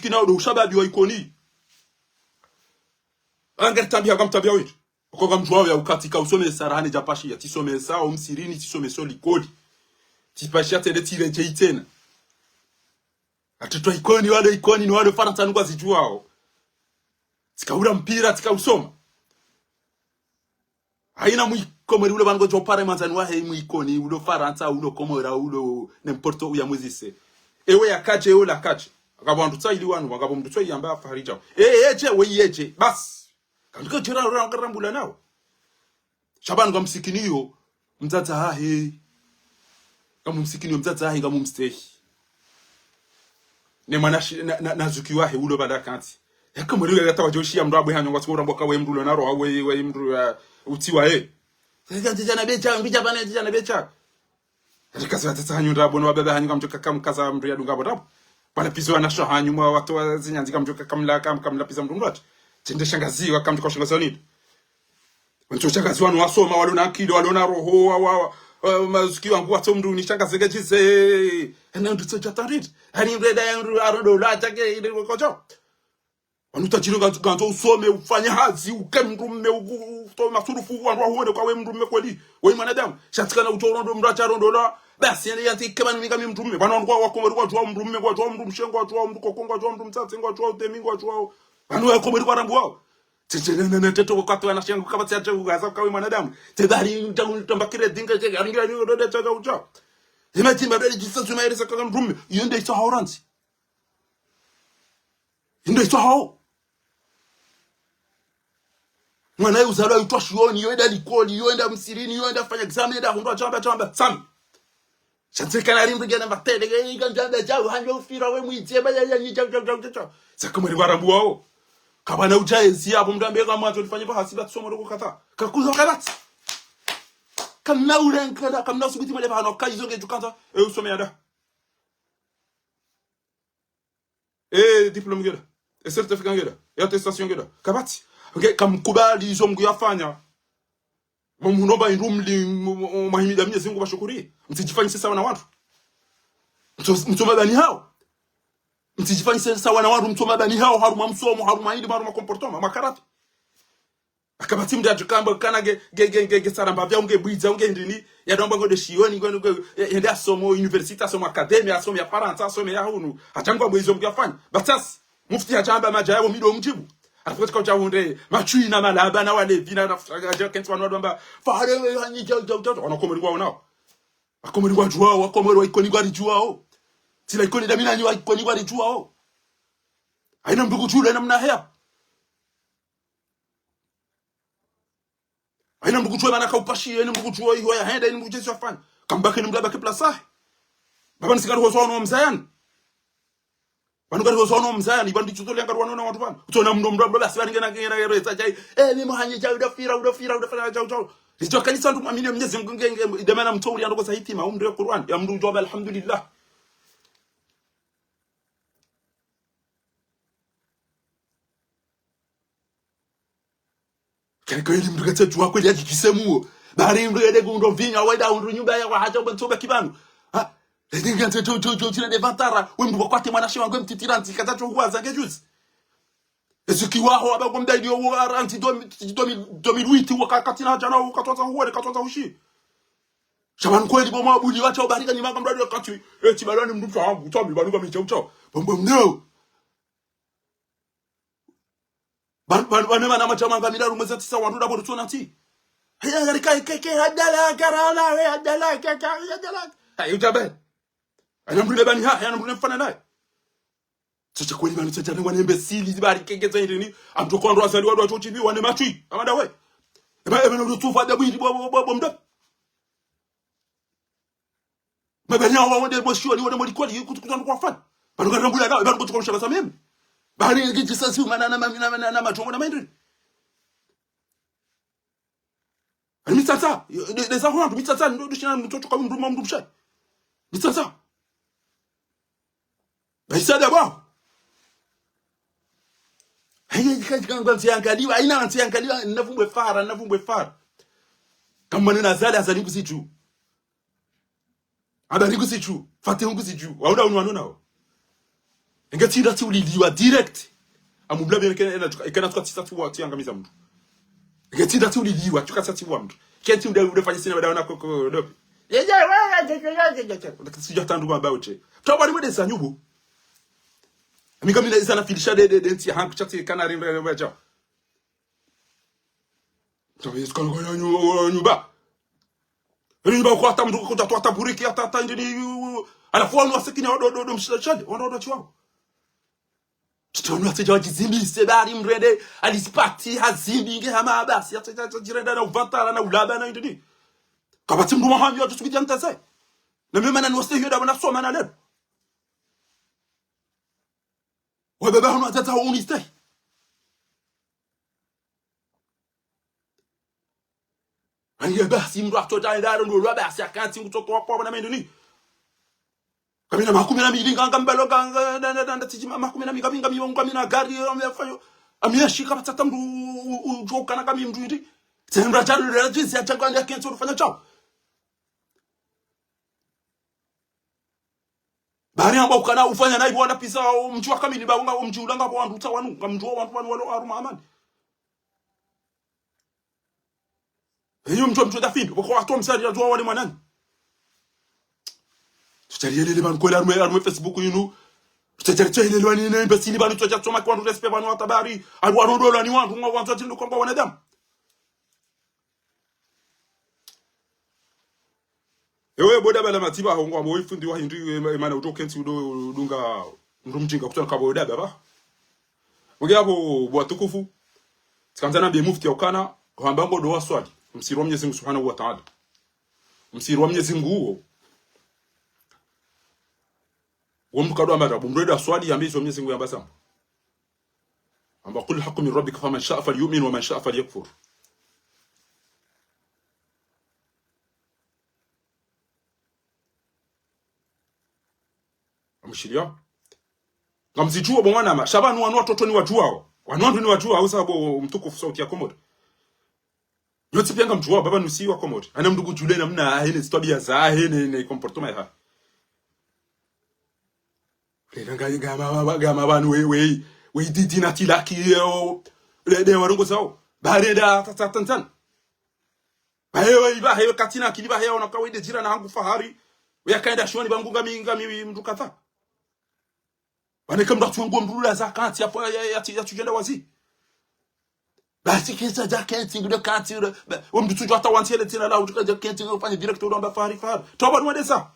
msikini hawo ndo ushababi wa Ikoni. Ange ritambia, kamtambia wendji. Oko ngamdjuwao ya uka tsika usomesa rahana djapashiya, tsisomesa o msirini, tsisomesa o likoli. Tsipashiya tsende tsiredjeyi tsena. Watoto wa Ikoni, walo Ikoni, ni walo Farantsa nungu wazidjuwao. Tsika ula mpira, tsika usoma. Haina mwikomori ulo pvanu ngodjo para mwandzani wahe mwikoni, ulo Farantsa, ulo Komori, ulo n'importe où ya mwezise. Ewe ya kadje, ewe la kadje. Ngapvo wandru tsaili wanu, ngapvo mndru tsaili yamba Fahari djao. Eh, yedje, we yedje, basi. Kandika djera ura ngarambula nao. Sha pvanu ngamsikiniyo mdzadze hahe. Ngamumsikiniyo mdzadze hahe, ngamumstehi. Ne mwana shi-, na, na, na zuki wahe ulo pvala kantsi. Yaka mweri yata wadjoshiya mndru abwe hanyo ngwatsi urambwa ka we mndru ulo na roho, we, we mndru ya utsiwa, eh. Sasa, sasa, na becha, mbija bana, sasa, na becha. Rikazi watsatsa hanyu ndrabo, no wababa hanyu ngamdjo kaka mkaza mndru ya dunga bo ndrabo. Pvala pizo wanasho hanyu mwa watowa zinyandzi ngamdjo kaka mla, kam-, kamla piza mndru mndru ati. Tsende shangaziwa, kamdjo ka shangaziwa nini? Wantso shangaziwa no wasoma, walo na akili, walo na roho, wa, wa, wa, wa, mazuki wangu watso mndru ni shangazi nge djize. Hena mndru tso dja tariri. Hani mndru eda ya mndru arondo la atake ile kocho. Wanu tajiri ngandzo, ngandzo usome, ufanye hazi, uke mndru mme, u-, u-, utowe masurufu, wandru wahuone ka we mndru mme kweli, we mwanadamu. Sha tsikana utso rondo mndru atsa rondo la, basi yende yantsi ke pvanu mi ka mi mndru mme. Pvanu wandru wa, wakomori ngwadjuwao mndru mme, ngwadjuwao mndru mshe, ngwadjuwao mndru koko, ngwadjuwao mndru mtsatse, ngwadjuwao utemi, ngwadjuwao. Pvanu wakomori ngwarambuwao. Tse, tse, ne, ne, ne, tete kwa katu wanashangu kapvatsi atsa kugaza ka we mwanadamu. Tse dari, nta, nta mbakire dinga, tse, aringira, aringira, aringira, tse, tse, tse. Imagine, mabeli djisa, zuma, yere, saka, mndru mme. Iyo nde itso hao randzi. Iyo nde itso hao. Mwana yo uzalwa yutwa shioni, yo enda likoli, yo enda msirini, yo enda fanya examen, enda hundrwa djamba, djamba, sami. Sha tsikana rimbu gena mbatele, eh, ika djamba djau, hanyo ufira we mwidzi, ba ya, ya, ni djau, djau, djau, djau, djau. Saka mweri ngwarambuwao. Kapvana udja ezi, apvo mndru ambe ka mwandzo lifanye pvahasi ba tsomo loko kata. Kakuzo kapvatsi. Kamna urenga, kamna usubuti mwele pvahano, ka izo nge djukandza, eh, usome yada. Eh, diplôme ngela. Eh, certificat ngela. Eh, attestation ngela. Kapvatsi. Nge, kamkubali izo mngu yafanya. Mwa munomba indru mli, m-, m-, mwahimida Mwenyezi Mungu pvashukuri. Mtsidjifanyise sawa na wandru. Mtso-, mtsoma bani hao. Mtsidjifanyise sawa na wandru, mtsoma bani hao, harumwa msomo, harumwa ilimu, harumwa comportement, makarata. Akapvatsi mndru yadjukamba kana nge, nge, nge, nge, nge saramba pvya unge bwidza, unge ndrini, yadomba ngo de shioni, ngo, ngo, ye-, yende asomo université, asomo académie, asomo ya Farantsa, asomo ya hunu. Hachangwa bwe izo mngu yafanya. Batsasi, mufti hachamba madja yabo mido mdjibu. Afuka tika uchahundre, machwina, malaba, na walevi, na, na, na, kentsi wanu wadomba, fahare we hanyi, jau, jau, jau, jau. Wanakomori ngwaonao. Wakomori ngwadjuwao, wakomori wa Ikoni ngwaridjuwao. Tsi la Ikoni dami nanyi wa Ikoni ngwaridjuwao. Haina mndru kutsulo, haina mna heya. Haina mndru kutsulo mana kaupashiye, haina mndru kutsulo iho yahenda, haina mndru kutsulo yafanya. Kambake ni mndru abake place yahe. Baba nisi kari hozo wano mzayani. Pvanu kari hozo wano mzayani, pvanu nditsuzo lianga wano na wandru pvanu. Utsona mndru mndru mndru basi pvanu ngena ngena ngena etsa chai. Eh, ni muhanye chai, udafira, udafira, udafira, chau, chau. Licho kanisa ndru mwamini Mwenyezi Mungu nge, nge, idamana mtso uri andoko za hitima, umndru ya Qur'an, ya mndru ujoba alhamdulillah. Kari kweli mndru katsa djuwa kweli yadjikise muo. Bari mndru yende ngundo mvinyo, wenda hundru nyumba ya wahaja, ubentsobe kibanu. Ha? Edi nganze to, to, to, tine de vantara, we mndru wakwate mwanamshe wangu mtitira ntsi, kaza to huwaza nge juzi. Ezi kiwaho, aba ngomda iliyo wa ranti domi, domi, domi luiti, wa ka-, katsina jana, wa katwaza huwone, katwaza hushi. Sha pvanu kweli bo mabuli, wacha ubarika ni manga mdadu ya katwi. Eti balani mndru msha wangu, tami, banu kamicha uchao. Bambo mneo. Ba-, ba-, bane mana machama nga milalu mwezi tisa wandru dabo tsona ti. Haya, gari kai, kai, kai, hadala, garala, we, hadala, kai, kai, hadala. Haya, utabe. Haya, mndru le bani ha, haya, mndru le mfana naye. Tsotsa kweli banu, tsotsa ne wane imbecile, zibari keke za indini. Amtoko wandru wazali wandru wachochibi, wane matwi. Amanda we. Eba, eba, no tufa da bwindi, bo, bo, bo, bo, mda. Mabani awa wende moshioni, wende molikoli, kutu, kutu, kutu, kwafani. Banu karambula na, banu kutu kwa mshaba sa mimi. Bani ngi jisa si umana na, na, na, na, na matongo na maindri. Ani mitsatsa, de, de za hwandu, mitsatsa, ndo, ndo shina mtoto kwa mndru, mndru mshe. Mitsatsa. Baisa da ba. Hayi, hayi, hayi, ngwanzi angaliwa, haina ngwanzi angaliwa, navumbwe fara, navumbwe fara. Kama nina zali, azali nguzidju. Abari nguzidju, fate nguzidju. Wauda unu wanu nao. Nge tsinda tsi uliliwa direct. Amubla bene kena, ena tuka, ikena tuka tsisa tsi wa, tsi angamiza mndru. Nge tsinda tsi uliliwa, tuka tsisa tsi wa mndru. Kenti ude, ude fanye sina bada wana koko, dopi. Ye, ye, ye, ye. Sija tandu kwa ba uche. Twa bari mwede za nyubu. Ami ngamina iza nafilisha de, de, de, ntsi ya hangu, tsatsi kana rimre, rimre, ja. Tabi, yesu kana kwa nyu-, nyuba. Nyuba kwa hata mndru, kwa hata, hata buriki, hata, hata, ndini, alafu wanu wasikini, wado, do, do, mshila, shali, wado, do, chiwawo. Tito wanu waseja wajizimbise, bari mrende, alisipati, hazimbi, nge hama basi, ya, ya, ya, jirenda na uvantara, na ulaba, na indini. Kapvatsi mndru mahami, ya, tusuki, ya, ntase. Na mimi mana ni wase, yo, da, wana soma, na lelo. Wababa hunu watata uniste. Ani ya basi mndru atota ndaro ndo lwa basi akantsi ngutoto wa pwa na mendoni. Kamina makumi na mili nganga mbalo nganga, na, na, na, na, tiji ma-, makumi na mili ngami, ngami na gari, ngami afayo. Ami ashika batsata mndru, u-, u-, ujoka na kami mndru indi. Tsemra tsalu lera jinsi ya tsalu andi akentsi urufanya tsao. Bari amba ukana ufanya na ibo wana pisa, o mdji wa kamili ba unga, o mdji ulanga bo wandru tsa wanu, nga mdji wa wandru wanu walo haruma amani. Eyo mdji wa mdji wa dafindu, boko watu wa msari ya djuwa wale mwanani. Tutsarielele banu kwela harumwe, harumwe Facebook yinu. Tutsari tsayelele wani ne imbecile banu tsotsa tsoma kwa wandru respect banu watabari. Aru wanu ndo lani wandru, nga wandzo tsi ndo kwamba wanadamu. Ewe bo daba la matiba ho ngwambo ifundi wa hindri, e ma-, e mana uto kentsi udo, udunga mndru mdjinga kutona kabo daba ba. Muge abo bo watukufu. Tsikandza nambe mufti ya ukana, hamba ngodo waswali. Msiri wa Mwenyezi Mungu Subhanahu wa Ta'ala. Msiri wa Mwenyezi Mungu uwo. Wo mndru kadwa mara, bo mndru eda swali, yambe izo Mwenyezi Mungu yamba samba. Amba, "قل الحق من ربكم فمن شاء فليؤمن ومن شاء فليكفر." Amushiliya? Ngamzidjuwa bo mwanama, sha pvanu wanu watoto ni wadjuwao. Wanu wandru ni wadjuwao, usa bo mtukufu sauti ya Komori. Nyontsi piya ngamdjuwao, baba nusi wa Komori. Ana mndru kudjule namna, ahene zitwabiya za, ahene, ne comportement ya. Lena nga, nga ma, ma, ma, nga ma pvanu we, we, we didi na tilaki yo. Le, de warongozawo. Barenda, ta, ta, ta, ta. Bahewe, bahewe, katsina akili, bahewe, ona kawaida djira na hangu fahari. Uya kaenda shioni bangu ngami, ngami mndru kadha. Pvanu eka mndru atsuwa nguo mndru la za kantsi, ya, ya, ya, ya, yatsudjenda wazi. Basi kesa dja kentsi, ngudo kantsi, ngudo, ba, o mndru tsudjuwa hata wantsi ele tsina la, utsuka dja kentsi, ufanye direct, udo amba fahari, fahari. Toba nuwa desa.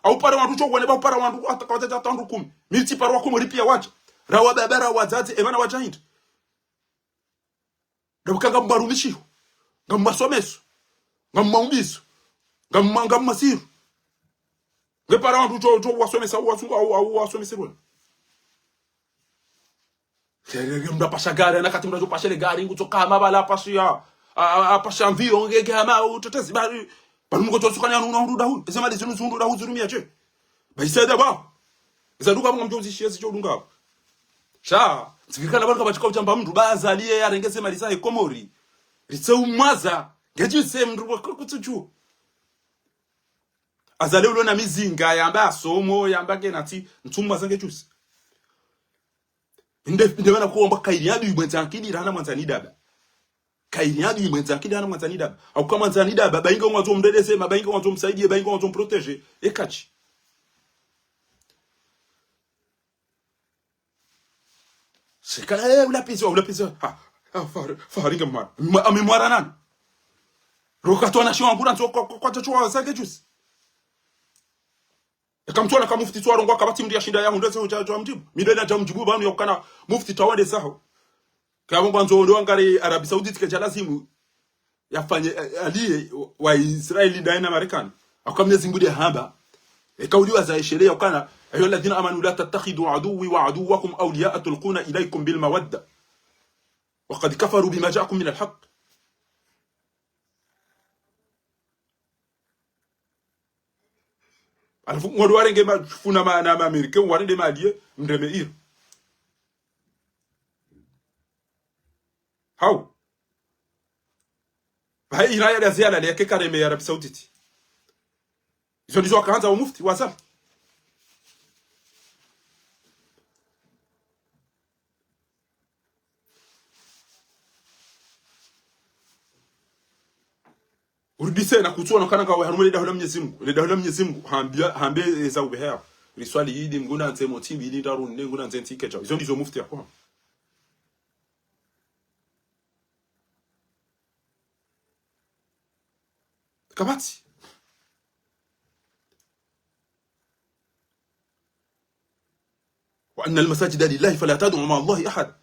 Au para wandru tso, wane ba para wandru, hata kawadja hata wandru kumi. Mimi tsi para wa Komori piya wadja. Rawa baba, rawa wadzadze, e pvana wadja hindri. Ndabuka ngamwarumishiho, ngamwasomeso, ngamwaumbiso, ngamwa-, ngamwasiru. Nge para wandru tso, tso wasomesa, wasu-, au, au, wasomesa rwani. Kere, kere, mndru apasha gari, na kati mndru tso pasha le gari, ngutso kama bala apasha, a, a, apasha mvio, nge, nge hama, utetezi bari. Pvanu mko tso sukani anu, unu, unu, dahu. Eze mali zinu, zinu, dahu, zinu miya tse. Ba iseda ba. Iza dunga mwa mdjo uzishiye zidjo dunga. Sha, tsikirikana pvanu kapvatsi ka udjamba mndru ba azaliye yarenge ze mali zahe Komori. Ritse umwaza, Ngedjuzi mndru wa kutsudjuwa. Azali ulo na mizinga, yamba asomo, yamba kena tsi, ntsumwa zange djuzi. Nde, nde mana kuomba kairi yadu imwenza akili, rahana mwandzani daba. Kairi yadu imwenza akili, rahana mwandzani daba. Hauka mwandzani daba, bainga ngwandzo mdedese, ma bainga ngwandzo msaidie, bainga ngwandzo mprotégé. Ekaji. Shekala, eh, ulapvizi, ulapvizi. Ha, ha, fahari, fahari nge mwana. Mwa-, ame mwana nani? Roka twana shiwa ngura nzo kwa, kwa, kwa, kwa, kwa, zake juzi. Eka mtsuona ka mufti tsuwarongoa kapvatsi mndru yashinda yahundre ze hudja, hudja mdjibu. Mi ndo nadja mdjibu pvanu yaukana mufti tawade zaho. Kaya ngwandzo ndo wangari Arabie Saoudite kedja lazimu yafanye, eh, aliye wa Israeli ndaye na Marekani. Hauka Mnyezi Mngu nde hamba. Eka uliwaza eshelea ukana, أيها الذين آمنوا لا تتخذوا عدوي وعدوكم أولياء تلقون إليهم بالمودة وقد كفروا بما جاءكم من الحق. Halafu mwadu warenge ma, funa ma, na ma Américain, warende ma allié, mreme Iran. Hau. Bahi Iran yadazi yalale yake kareme ya Arabie Saoudite. Izo ndizo wakandza wa mufti, wa Azali. Urudise na kutsuona kana ngawe harumwa le daho la Mnyezi Mngu. Le daho la Mnyezi Mngu, hambia, hambe eza ubeheya. Riswali idi, nguna nze motsi, mbili, ndraru, nne, nguna nze ntike djao. Izo ndizo mufti yako. Kapvatsi. وأن المساجد لله فلا تدعوا مع الله أحدا.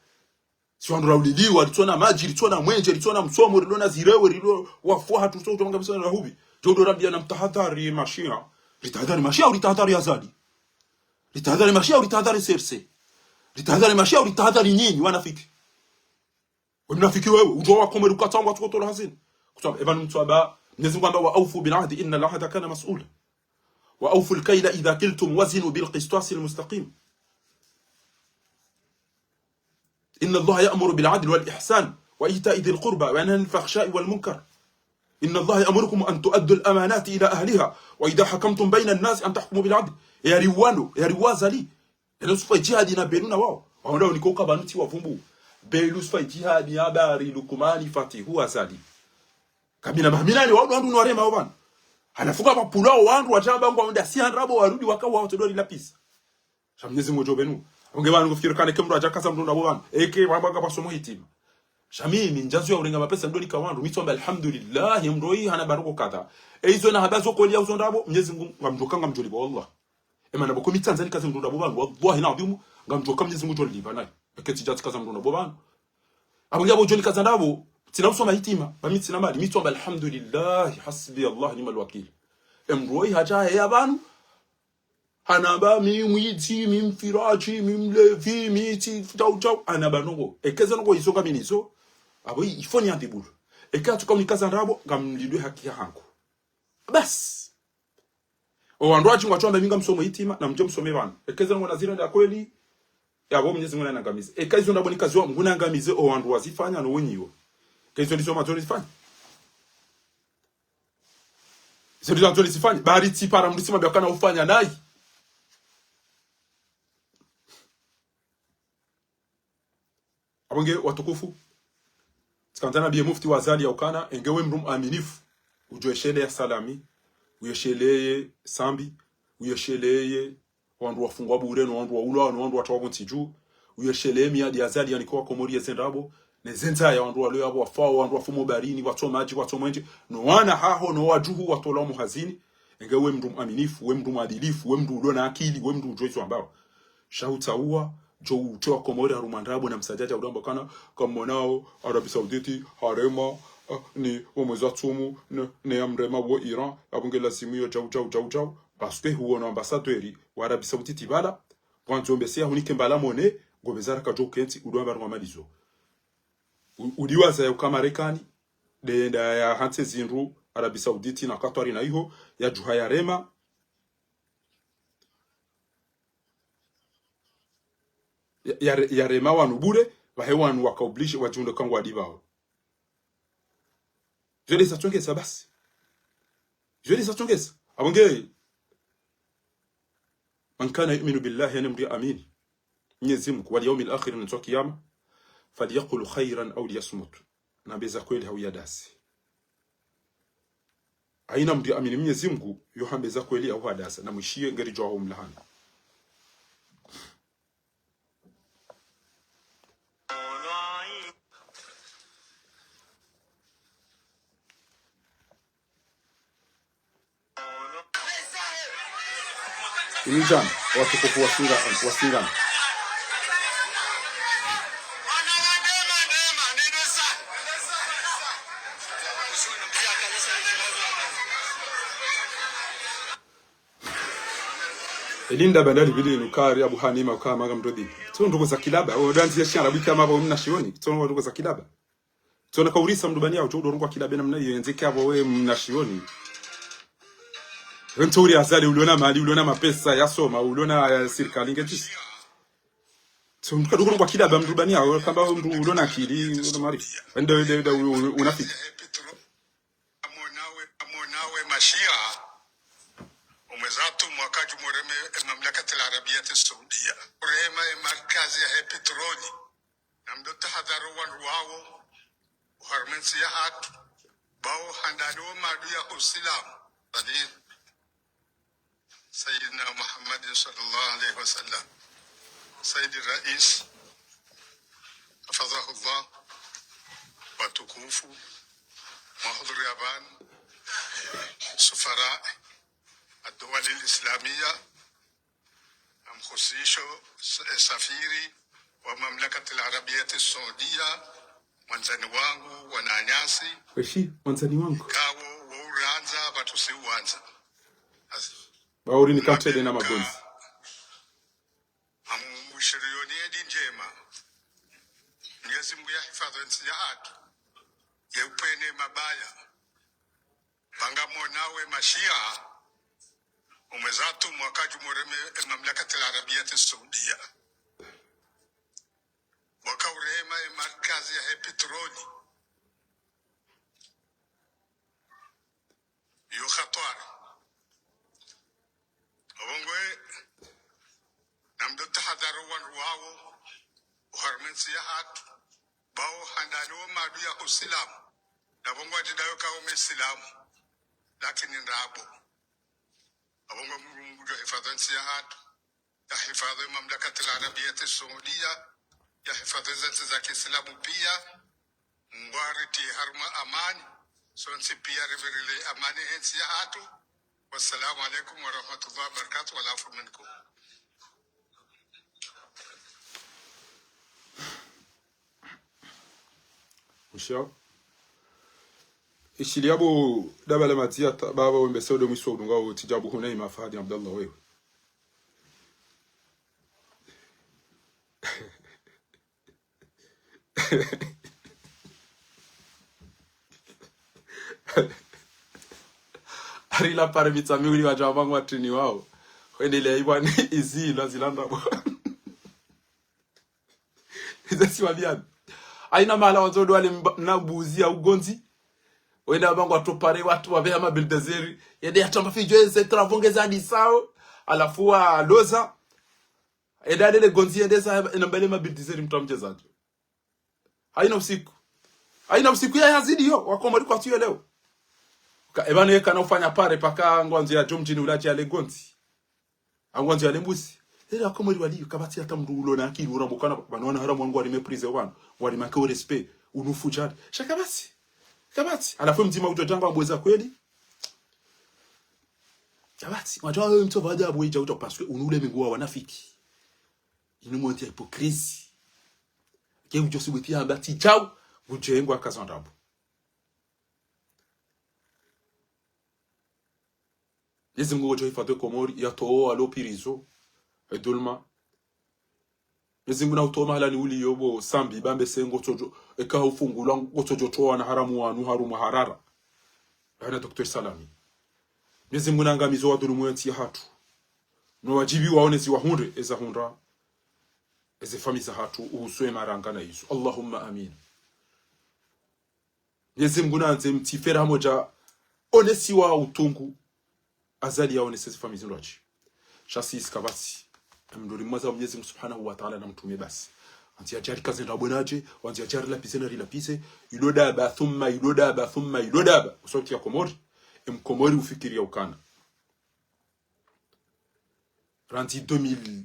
Si wandru rauliliwa, ritsona madji, ritsona mwenje, ritsona msomo, rilo na zirewe, rilo wafu hatru, so, utamanga misana rahubi. Djo ndo Rabbi ana mtahadhari mashia. Ritahadhari mashia, au ritahadhari Azali. Ritahadhari mashia, au ritahadhari serse. Ritahadhari mashia, au ritahadhari nyinyi, wanafiki. We mnafiki wewe, udjuwa wakomori ukatsangwa tsukotola hazini. Kutsamba, eba numtswaba, Mnyezi Mngu hamba, وأوفوا بالعهد إن العهد كان مسؤولا. وأوفوا الكيل إذا كلتم وزنوا بالقسطاس المستقيم. إن الله يأمر بالعدل والإحسان وإيتاء ذي القربى وينهى عن الفحشاء والمنكر. إن الله يأمركم أن تؤدوا الأمانات إلى أهلها وإذا حكمتم بين الناس أن تحكموا بالعدل. Yariwando, yariwa Azali. Eno sufa jihadi na benu na wao. Waonda unika uka pvanu tsi wavumbu. Belu sufa jihadi ya bari Lukumani Fatihu Azali. Kabina maminani wao ndo wandru nwarema wao pvanu. Halafu ka mapula wao wandru watamba ngwa wenda si handrabo warudi waka wao todori lapisa. Sha Mnyezi Mngu djo benu. Onge pvanu kufikiri kana eke mndru hadja kaza mndru ndapvo pvanu. Eke wamba kapvwasomo hitima. Sha mimi ndjazu ya urenga mapesa ndo nika wandru. Mi tsamba alhamdulillah, mndru oyi hana baroko kadha. E izo na haba zo koliya uzo ndapvo, Mnyezi Mngu ngamdjoka ngamdjolipva, wallah. Ema na boko mi tsandza nikaze mndru ndapvo pvanu, wallahi na adhimu, ngamdjoka Mnyezi Mngu djolipva nayi. Eke tsidja tsikaza mndru ndapvo pvanu. Apvo nge apvo djo nikaza ndapvo, tsina usoma hitima, ba mi tsina mali, mi tsamba alhamdulillah, hasbi Allah ni'mal wakil. E mndru oyi hadja heya pvanu, hanamba mi mwidzi, mi mfiraji, mi mlevi, mi tsi tau tau. Hanamba nongo. Eke ze nongo izo ngami nizo. Apvo i, ifoni yandibulu. Eke hatsuka unikaza ndapvo, ngamlindwe haki yahangu. Basi. O wandru wadji ngwatsuamba mi ngamsomo hitima, na mdje msome pvanu. Eke ze nongo nazirenda kweli, yapvo Mnyezi Mngu nanangamize. Eke izo ndapvo nikaziwa, Mngu nanangamize, o wandru wazifanya, no wenyiwo. Eke izo ndizo madzo nizifanya. Izo ndizo madzo nizifanya. Bari tsipara mndru tsimwambia kana ufanya nayi. Apvo nge watukufu. Tsikandza nambiye mufti wa Azali ya ukana, enge we mndru mwaminifu. Udjo esheleya Salami. Uyesheleye Sambi. Uyesheleye wandru wafungwa bure, no wandru waulwa, no wandru watrawa pvo ntsi dju. Uyesheleye miyadi ya Azali yanike wakomori yeze ndrabo. Ne ze ndzaya wandru walo yapvo wafao, wandru wafo mo barini, watso madji, watso mwenje. No wana haho, no wadjuhu, watolwa mo hazini. Enge we mndru mwaminifu, we mndru mwadilifu, we mndru ulo na akili, we mndru udjo izo ambao. Sha utsauwa, djo utsewa Komori harumwa ndrabo na msadjadja udamba kana, kamwonao, Arabie Saoudite, harema, ah, ni wo mwezi wa tsumu, ne, ne ya mrema wo Iran, yapvo nge lazimu yo djau, djau, djau, djau. Parce que huwono ambassadeur wa Arabie Saoudite pvala, pvwandzo mbese ya hunike mbala mone, ngo bezara kadjo ukentsi, udo amba harumwa malizo. U-, udiwaza ya uka Marekani, de yenda ya hantse zindru, Arabie Saoudite na Qatar na iho, ya djuha ya rema, ya, ya, ya rema wanu bure, pvahe wanu waka obligé wadjunde kangwa dibao. Zo ndeza tsongeza basi. Zo ndeza tsongeza. Apvo nge, من كان يؤمن بالله, yani mndru yaamini Mnyezi Mungu, واليوم الآخر, na ntsihu ya kiyama, فليقل خيرا أو ليصمت. Nambe za kweli hau yadase. Haina mndru yaamini Mnyezi Mungu, yo hambe za kweli hau hadase. Na mwishiye ngeri djuwa ho mlahani. Ini djana, watukufu wa Singa-, wa Singani. Elinda bandali bili nukari Abu Hanima uka manga mdrodi. Tso ndrongoo za kilaba, o danzi ya shiara bika mapvo mna shioni. Tso ndrongoo za kilaba. Tsona kaurisa mndru bani yaho, tso udo rongwa kilaba namna iyo, yendze kia apvo we mna shioni. We mtso uri Azali, uliona mali, uliona mapesa, yasoma, uliona, eh, sirikali ngetsi. Tso mndru kaduko rongwa kilaba mndru bani yaho, kamba mndru uliona akili, uliona maarifa. Wende, wende, wende, u-, u-, unafiki. Amonawe, amonawe mashia, omwezi wa tatu mwaka djumureme, e Mamlakatil Arabiyati Saudiya. Urema e markazi yahe petroli. Namdo tahadhari wandru wawo, oharumwa entsi yahatru, bawo handani wo maadui ya Usilamu. Badi Sayyidina Muhammadin sallallahu alayhi wa sallam. Sayyidi Rais, hafadhahullah, watukufu, mahudhuri ya pvanu, sufara, ad-duwal al-islamiyya, na mhusisho s-, eh, safiri wa Mamlakatil Arabiyati Saudiya, mwandzani wangu, wananyasi. Weshi, mwandzani wangu. Kawo, wo urandza, pvatsu si uwandza. As-, bauri ni kamtele na magonzi. Amu-, mushiriyoni edi ndjema. Mnyezi Mungu yahifadhwi entsi yahatru. Yeupvene mabaya. Pvanga monawe mashia, omwezi wa tatu mwaka djumureme e Mamlakatil Arabiyati Saudiya. Waka urema e markazi yahe petroli. Iyo hatwari. Apvo ngwe, namdo tahadhari wandru wawo, oharumwa entsi yahatru, bawo handani wo maadui ya Usilamu, na pvo ngwadjidayo kawo mesilamu, lakini ndrabo. Apvo ngwe Mungu ngudjo hifadhwi entsi yahatru, yahifadhwi Mamlakatil Arabiyati Saudiya, yahifadhwi zentsi za kiislamu pia, ngwaritie harumwa amani, sontsi pia rivirile amani he ntsi yahatru. Wassalamu alaikum warahmatullahi wabarakatuh, wal afwu minkum. Mwisho. Ishiliya bo daba la madziya ta-, baba wembe sewudo mwiso udunga wo tsi djabu huna ima Fahadi Abdallah wewe. Ari la pare mitsa miwili wadja wamba ngwatrini wawo. Hwendelea ibwani izi ilwa zilanda bo. Ize siwa biyani. Haina mahala wandzo ndo wale mba-, na mbuzi ya ugondzi. Wende wamba ngwatopare watru wapveha mabulldozer. Yende yatsamba fidjo eze travaux ngeza disao. Halafu waloza. Enda lele gondzi yende sa ena mbele mabulldozer mtru amdjezadjo. Haina usiku. Haina usiku ya yazidi yo, wakomori kwatsu yelewa. Ka, eba ne kana ufanya pare paka ngwandzo yadjo mdjini uladji yale gondzi. Ngwandzo yale mbuzi. Lele wakomori waliyo, kapvatsi hata mndru ulo na akili urambwa ukana, pvanu wanaharamu wanu wali mépriser wanu, wali manquer au respect, unu fudjari. Sha kapvatsi. Kapvatsi. Halafu mdzima udjo tamba mbweza kweli. Kapvatsi. Wadjuwa wewe mtso pvadja abwe idja udja parce que unu ule mingu wa wanafiki. Inu monti ya hypocrisie. Ke udjo sibuti ya mbati djau, udje ngwa kaza ndrabo. Mnyezi Mungu ngudjo hifadhwi Komori, yatowe walo prison, e dhulma. Mnyezi Mungu na utowe mahalani uliyo bo Sambi, bambe se ngotsodjo, eka ufungulwa ngotsodjo towa wanaharamu wanu harumwa harara. Haina Docteur Salami. Mnyezi Mungu na angamize wadhulumu ye ntsi yahatru. No wadjibu waone ziwahundre, eza hundra. Eze famiyi zahatru, uhuswe maranga na izo. Allahumma amin. Mnyezi Mungu nandze mtsi fera hamodja onesiwa utungu, Azali yaonese zifamiyi zindru adji. Sha si isikapvatsi. Emndru rimwaza Mnyezi Mungu Subhanahu wa Ta'ala na mtrume basi. Wandzi yadjari kazenda bwenaje, wandzi yadjari lapvize na rilapvize, ilo daba, thumma, ilo daba, thumma, ilo daba. Usauti ya Komori, emkomori ufikiri ya ukana. Randzi deux mille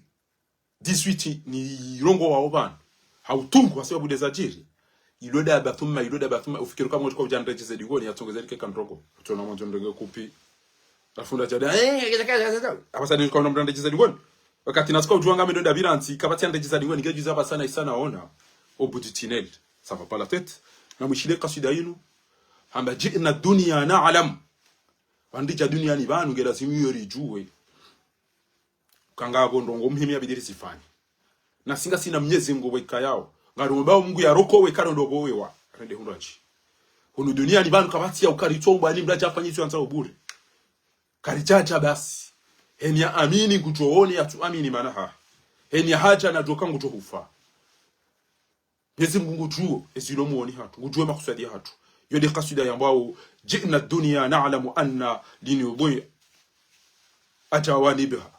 dix-huit ni irongowa opvanu. Ha utungu, hasibabu de zadjiri. Ilo daba, thumma, ilo daba, thumma, ufikiri kama ngotsi kwa udja ndredjeze dingoni, yatsongeze like kandroko. Utsona mwandzo ndrenge kupi. Afunda djada, eh, apvasa de kwa mndru ndredjeze dingoni. Wakati natsuka udjuwa ngami ndo ndapvira ntsi, kapvatsi ndredjeza dingoni, ngedjuza apvasa na isana ona. Au bout du tunnel. Ça va pas la tête. Na mwishile kaswida inu. Hamba جئنا الدنيا نعلم. Pvandridja duniani pvanu nge lazimu iyo ridjuwe. Kangapvo ndrongo muhimu yabidi rizifanye. Na si ngasina Mnyezi Mungu weka yao. Ngarombao Mungu yarokowe karo ndo pvo wewa. Rende hundru adji. Hunu duniani pvanu kapvatsi ya ukari tsomba ni mndru adja afanye izo yandzao bure. Karidjadja basi. Heni ya amini ngudjo one yatsu amini mana ha. Heni ya hadja na djoka ngudjo hufa. Mnyezi Mungu ngudjuo ezilo moyoni hatru, ngudjuo makuswadi hatru. Yo nde kaswida yambwao, جئنا الدنيا نعلم أن لن يضيع جوانبها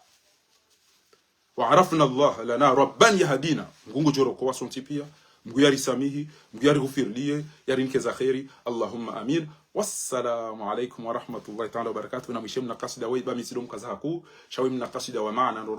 وعرفنا الله لنا ربا يهدينا. Mungu ngudjo rokowa sontsi pia, Mungu yarisamihi, Mungu yarighufirilie, yarinike za kheri. Allahumma amin. Wassalamu alaikum warahmatullahi ta'ala wabarakatuh. Na mwishe mna kaswida we ba mi tsi ndo mkaza haku, sha we mna kaswida wa maana ndo